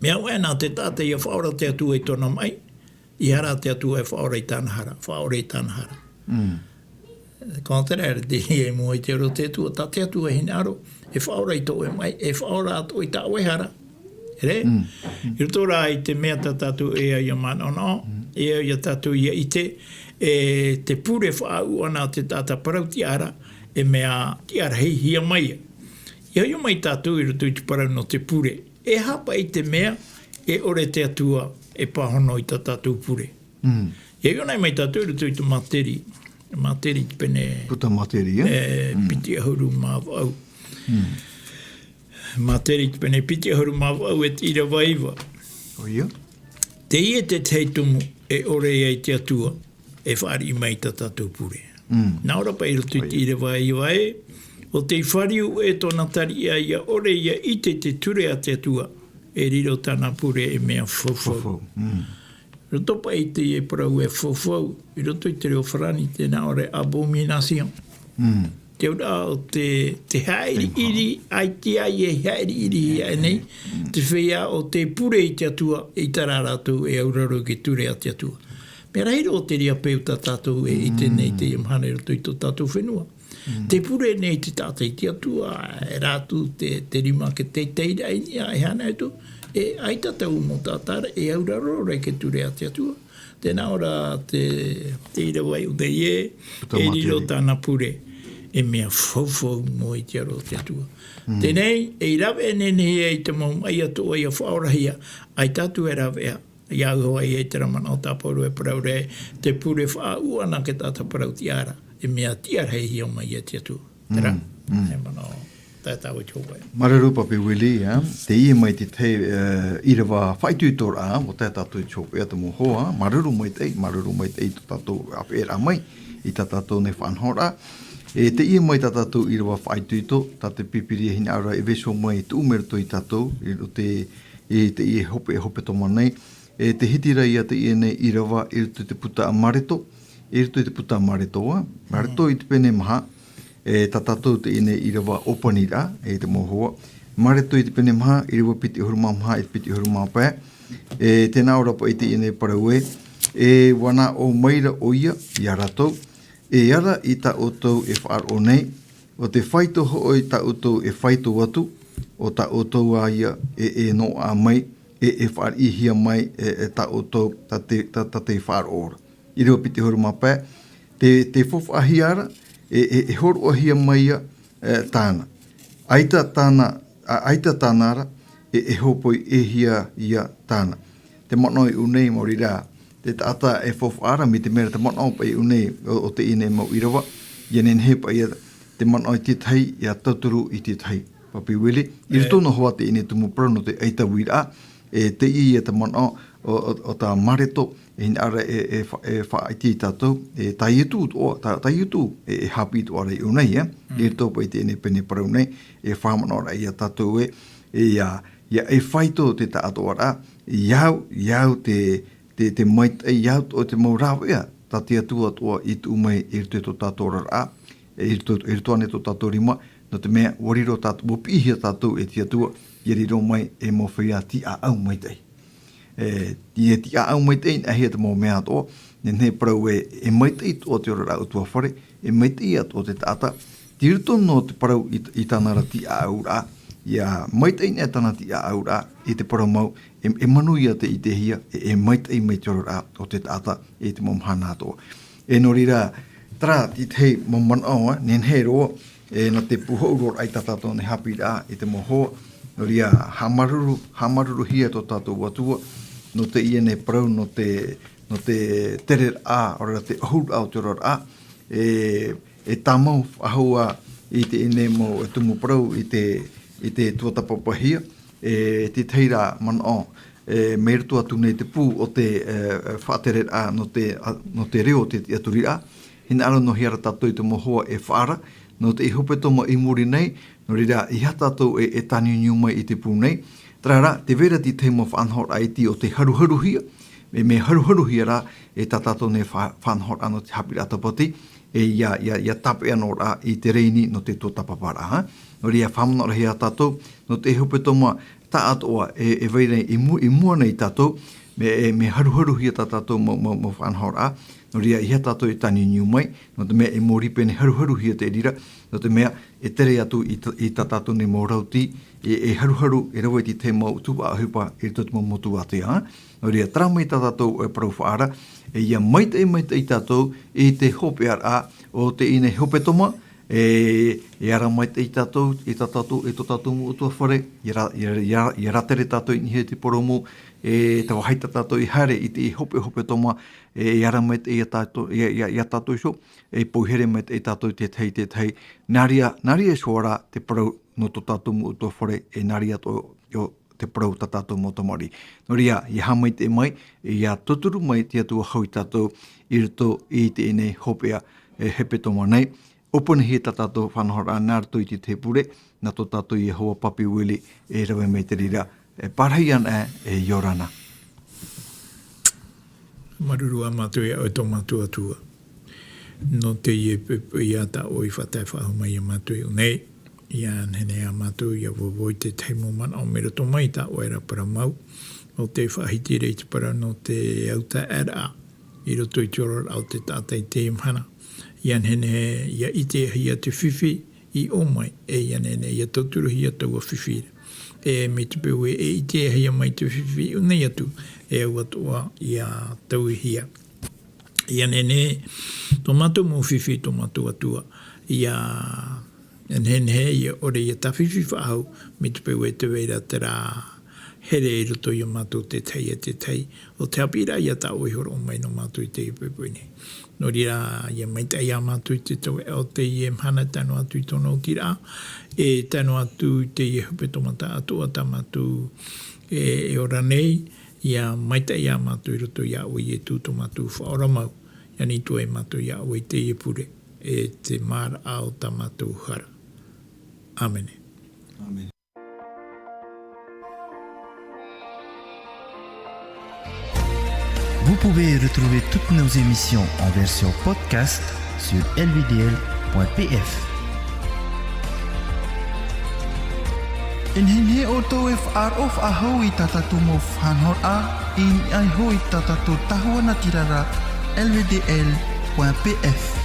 Mea ʻoe nā te taʻata ʻia faʻaora te Atua i tōna maʻi, ʻia hara te Atua e faʻaora i tāna hara, faʻaora i tāna hara. Contraire, te ia i mua i te aro o te Atua, tā te Atua e hinaʻaro, e faʻaora i tō ʻoe maʻi, e faʻaora atoʻa i tā ʻoe hara. ʻEre? I roto rā i te mea tā tātou e au ʻia manaʻonaʻo, e au ia tātou ʻia ʻite, e te pure faʻaʻūʻana a te taʻata parau-tiʻa ra, e mea tiʻarahihia mai ia. ʻIa hoʻi mai tātou i roto i te parau nō te pure. E aha paʻi te mea, e ʻore te Atua, e pāhono i tā tātou pure. ʻIa ʻō nei mai tātou i roto i te Māteri, Māteri te pene, Puta Māteri, e? E, piti ʻahuru mā vaʻu. Māteri te pene piti ʻahuru mā vaʻu e te ʻīrava iva. ʻOia. Teie te tahi tumu, e ʻore ai te Atua, e fāriʻi mai i tā tātou pure. Nā ʻō ra paʻi i roto i te ʻīrava iva ē, ʻo tei fāriu ʻē tōna tariʻa ʻia ʻore ʻia ʻite te ture a te Atua, e riro tāna pure e mea faufaʻa. Faufaʻa. Roto paʻi i teie parau e faufaʻa, i roto i te reo Farāni tē nā ʻō ra e abomination. Te auraʻa o te, te haʻiriʻiri, ʻaita e haʻiriʻiri ia e nei, te feiā o te pure i te Atua, ʻaita rā rātou e auraro i te ture a te Atua. Mea rahi roa te reira paʻi tā tātou e ʻite nei i teie mahana i roto i tō tātou fenua. Te pure nei te taʻata i te Atua, e rātou te, te rima ke teitei ra i niʻa, e hana atu, e ʻaita taua mau taʻata ra, e auraro ra i te ture a te Atua. Tē nā ʻō ra te, te ʻīrava iva ē, e riro tāna pure, e mea faufaʻa noa i te aro o te Atua. Teie nei, e rave nehenehe ai te mau maʻi atoʻa ʻia faʻaorahia, ʻaita atu e rave, ʻia au hoʻi i terā manaʻo tā Pauro e parau ra, te pure faʻaʻūʻana a te taʻata parau-tiʻa ra, e mea tiʻarahihia mai ia te Atua. Terā, e manaʻo, tae tāua i te hōpoiʻa. Māuruuru Papi Willie, ā, teie mai te tahi, e, ʻīrava faʻaitoitoraʻa, ʻua tae tātou i te hōpoiʻa te mau hoa, māuruuru maitaʻi, māuruuru maitaʻi i tō tātou haʻapiʻiraʻa mai, i tā tātou nei faʻanahoraʻa. E teie mai tā tātou ʻīrava faʻaitoito, tā te Pīpīria hinaʻaro ra e vaiiho mai e tuʻu mai roto ia tātou, i roto i te, i teie hope, hepetoma nei, e te hiti ra ia teie nei ʻīrava i roto i te puta a Mareto, i roto i te puta a Mareto, ā, Mareto i te pene maha, e tā tātou teie nei ʻīrava ʻōpaniraʻa, e te mau hoa. Mareto i te pene maha, ʻīrava piti ʻahuru mā maha, e piti ʻahuru mā pae, e tē nā ʻō ra paʻi teie nei parau ē, e vānaʻo mai ra ʻoia ia rātou, e ara i tā ʻoutou e faʻaroʻo nei, ʻo te faito hoʻi tā ʻoutou e faito atu, ʻo tā ʻoutou ā ia e, e noaʻa mai, e, e fāriʻihia mai, e, e tā ʻoutou, tā te, tā, tā te faʻaroʻo ra. ʻĪrava piti ʻahuru mā pae, te, te faufaʻahia ra, e, e, e hōroʻahia mai ia, e, tāna. ʻAita tāna, a, ʻaita tāna ra, e, e hōpoiʻahia ia tāna. Te manaʻo i ʻō nei, maori rā, te taʻata e faufaʻa ra, mai te mea ra te manaʻo paʻi i ʻō nei, ʻo, ʻo teie nei mau ʻīrava, ʻia nehenehe paʻi ia te manaʻo i te tahi, ʻia tauturu i te tahi. Papi Willie, i roto noa hoʻi teie nei tumu parau nō te ʻaitaviraʻa, e teie ia te manaʻo ʻo, ʻo, ʻo tā Mareto, e hinaʻaro ra e, e fa-, e faʻaʻite ia tātou, e tā Ietu atoʻa, tā, tā Ietu, e, e haʻapiʻi atoʻa ra i ʻō nei, e, i roto paʻi teie nei pene parau nei, e faʻamanaʻo ra ia tātou ē, e ia, ia e faito te taʻatoʻaraʻa, ia au, ia au te, te, te maitaʻi, ia au atoʻa te mau rāveʻa, tā te Atua atoʻa i tuʻu mai i roto i tō tātou oraraʻa, e, i roto, i roto ānei tō tātou rima, nō te mea, ʻua riro tātou, ʻua piʻihia tātou e te Atua, ʻia riro mai e mau feiā tiʻaʻau maitaʻi. E, ʻia tiʻaʻau maitaʻi, ʻia ʻite te mau mea atoʻa, nehenehe e parau ē, e maitaʻi atoʻa te oraraʻa ʻutuāfare, e maitaʻi atoʻa te taʻata, tei roto noa te parau i, i tāna ra tiʻaʻauraʻa, ʻia maitaʻi noa tāna tiʻaʻauraʻa, i te parau mau, e, e manuia te ʻitehia, e, e maitaʻi mai te oraraʻa o te taʻata, i te mau mahana atoʻa. E nō reira, terā te tahi mau manaʻo, ā, nehenehe roa, e, nā te pūhouroraʻa i tā tātou nei haʻapiʻiraʻa i te mau hoa, nō reira, haʻamāuruuru, haʻamāuruuruhia tō tātou Atua, nō teie nei parau, nō te, nō te tereraʻa, ʻaore rā te ʻohuraʻa o te oraraʻa, e, e tāmau faʻahou ā i teie nei mau, e tumu parau i te, i te tuatāpapahia, e, te tahi ra manaʻo, e, mai roto atu nei te pū o te, e, e, faʻatereraʻa nō te, a, nō te reo o te tiʻaturiraʻa. Hinaʻaro noa hia ra tātou i te mau hoa e faʻaara, nō te hepetoma i muri nei, nō reira, ʻeiaha tātou e, e tāniuniu mai i te pū nei. Terā rā, tē vai ra te tahi mau faʻanahoraʻa iti o te haruharuhia, e mea haruharuhia rā, e tā tātou nei fa-, faʻanahoraʻa nō te haʻapiʻiraʻa tāpati, e ʻia, ʻia, ʻia tāpeʻa noa ra i te reini nō te tuatāpaparaʻa, ā. Nō reira, faʻamanaʻo ra hia tātou, nō te hepetoma taʻatoʻa e, e vai ra i mu-, i mua nei tātou, mea, e, mea haruharuhia tā tātou mau, mau, mau faʻanahoraʻa. Nō reira, ʻeiaha tātou e tāniuniu mai, nō te mea e mōrī pēnei haruharuhia te reira, nō te mea e tere atu i ta-, i tā tātou nei mau rautī, e, e haruharu, e rave i te mau tuhaʻa ʻohipa, i roto i te mau motu ātea, ā. Nō reira, terā mai tā tātou, e, parau faʻaara, e ʻia maitaʻi, maitaʻi tātou i te hopeʻaraʻa o teie nei hepetoma, e, e ara maitaʻi tātou, i tā tātou, i tō tātou mau ʻutuāfare, ʻia rā-, ʻia, ʻia, ʻia rātere tātou i niʻa i te purōmu, e te vāhi tā tātou i haere i te hope, hepetoma, e, e ara maitaʻi ia tātou, ia, ia, ia tātou iho, e pou here maitaʻi tātou i te tahi, te tahi, nā reira, nā reira iho ā rā te parau nō tō tātou mau ʻutuāfare, e nā reira atoʻa, ʻo te parau tā tātou mau tamariʻi. Nō reira, ʻia haʻamaitaʻi mai, ʻia tauturu mai te Atua hou ia tātou, i roto i teie nei hopeʻa, e, hepetoma nei. ʻŌpanihia tā tātou faʻanahoraʻa nā roto i te tahi pure, nā tō tātou Iehova Papi Willie e rave mai te reira, e pārahi ana, e, ʻia ora na. Māuruuru ā mātou iā ʻoe tō mātou Atua. Nō teie poʻipoʻi ā tā ʻoe i faʻatae faʻahou mai iā mātou i ʻō nei. ʻIa nehenehe ā mātou ʻia vauvau i te tahi mau manaʻo mai roto mai tā ʻoe ra parau mau. Nō te faʻahiti ra i te parau nō te autaʻaraʻa i roto i te oraraʻa o te taʻata i teie mahana. ʻIa nehenehe, ʻia ʻitehia te fifi i ʻō mai, e ʻia nehenehe, ʻia tauturuhia taua fifi ra. E mai te peu ē, e ʻitehia mai te fifi i ʻō nei atu, e au atoʻa ʻia tauihia. ʻIa nehenehe, tō mātou mau fifi, tō mātou Atua, ʻia nehenehe, ʻia ʻore, ʻia tāfifi faʻahou, mai te peu ē tē vai ra terā here i roto iā mātou te tahi e te tahi, ʻo te haʻapiʻiraʻa ia tā ʻoe i hōroʻa mai nō mātou i teie poʻipoʻi nei. Nō reira, ʻia maitaʻi ā mātou i te taueʻa o teie mahana e tae noa atu i tōna otiraʻa, e tae noa atu i teie hepetoma taʻatoʻa tā mātou e, e ora nei, ʻia maitaʻi ā mātou i roto iā ʻoe Ietu tō mātou Faʻaora mau, ʻia nītua ai mātou iā ʻoe i teie pure. e te māraʻa o tā mātou hara. Āmene. Āmene. Vous pouvez retrouver toutes nos émissions en version podcast sur L V D L point P F. E nehenehe ʻoutou e faʻaroʻo faʻahou i tā tātou mau faʻanahoraʻa, i niʻa iho i tā tātou tahua natirara, L V D L point P F.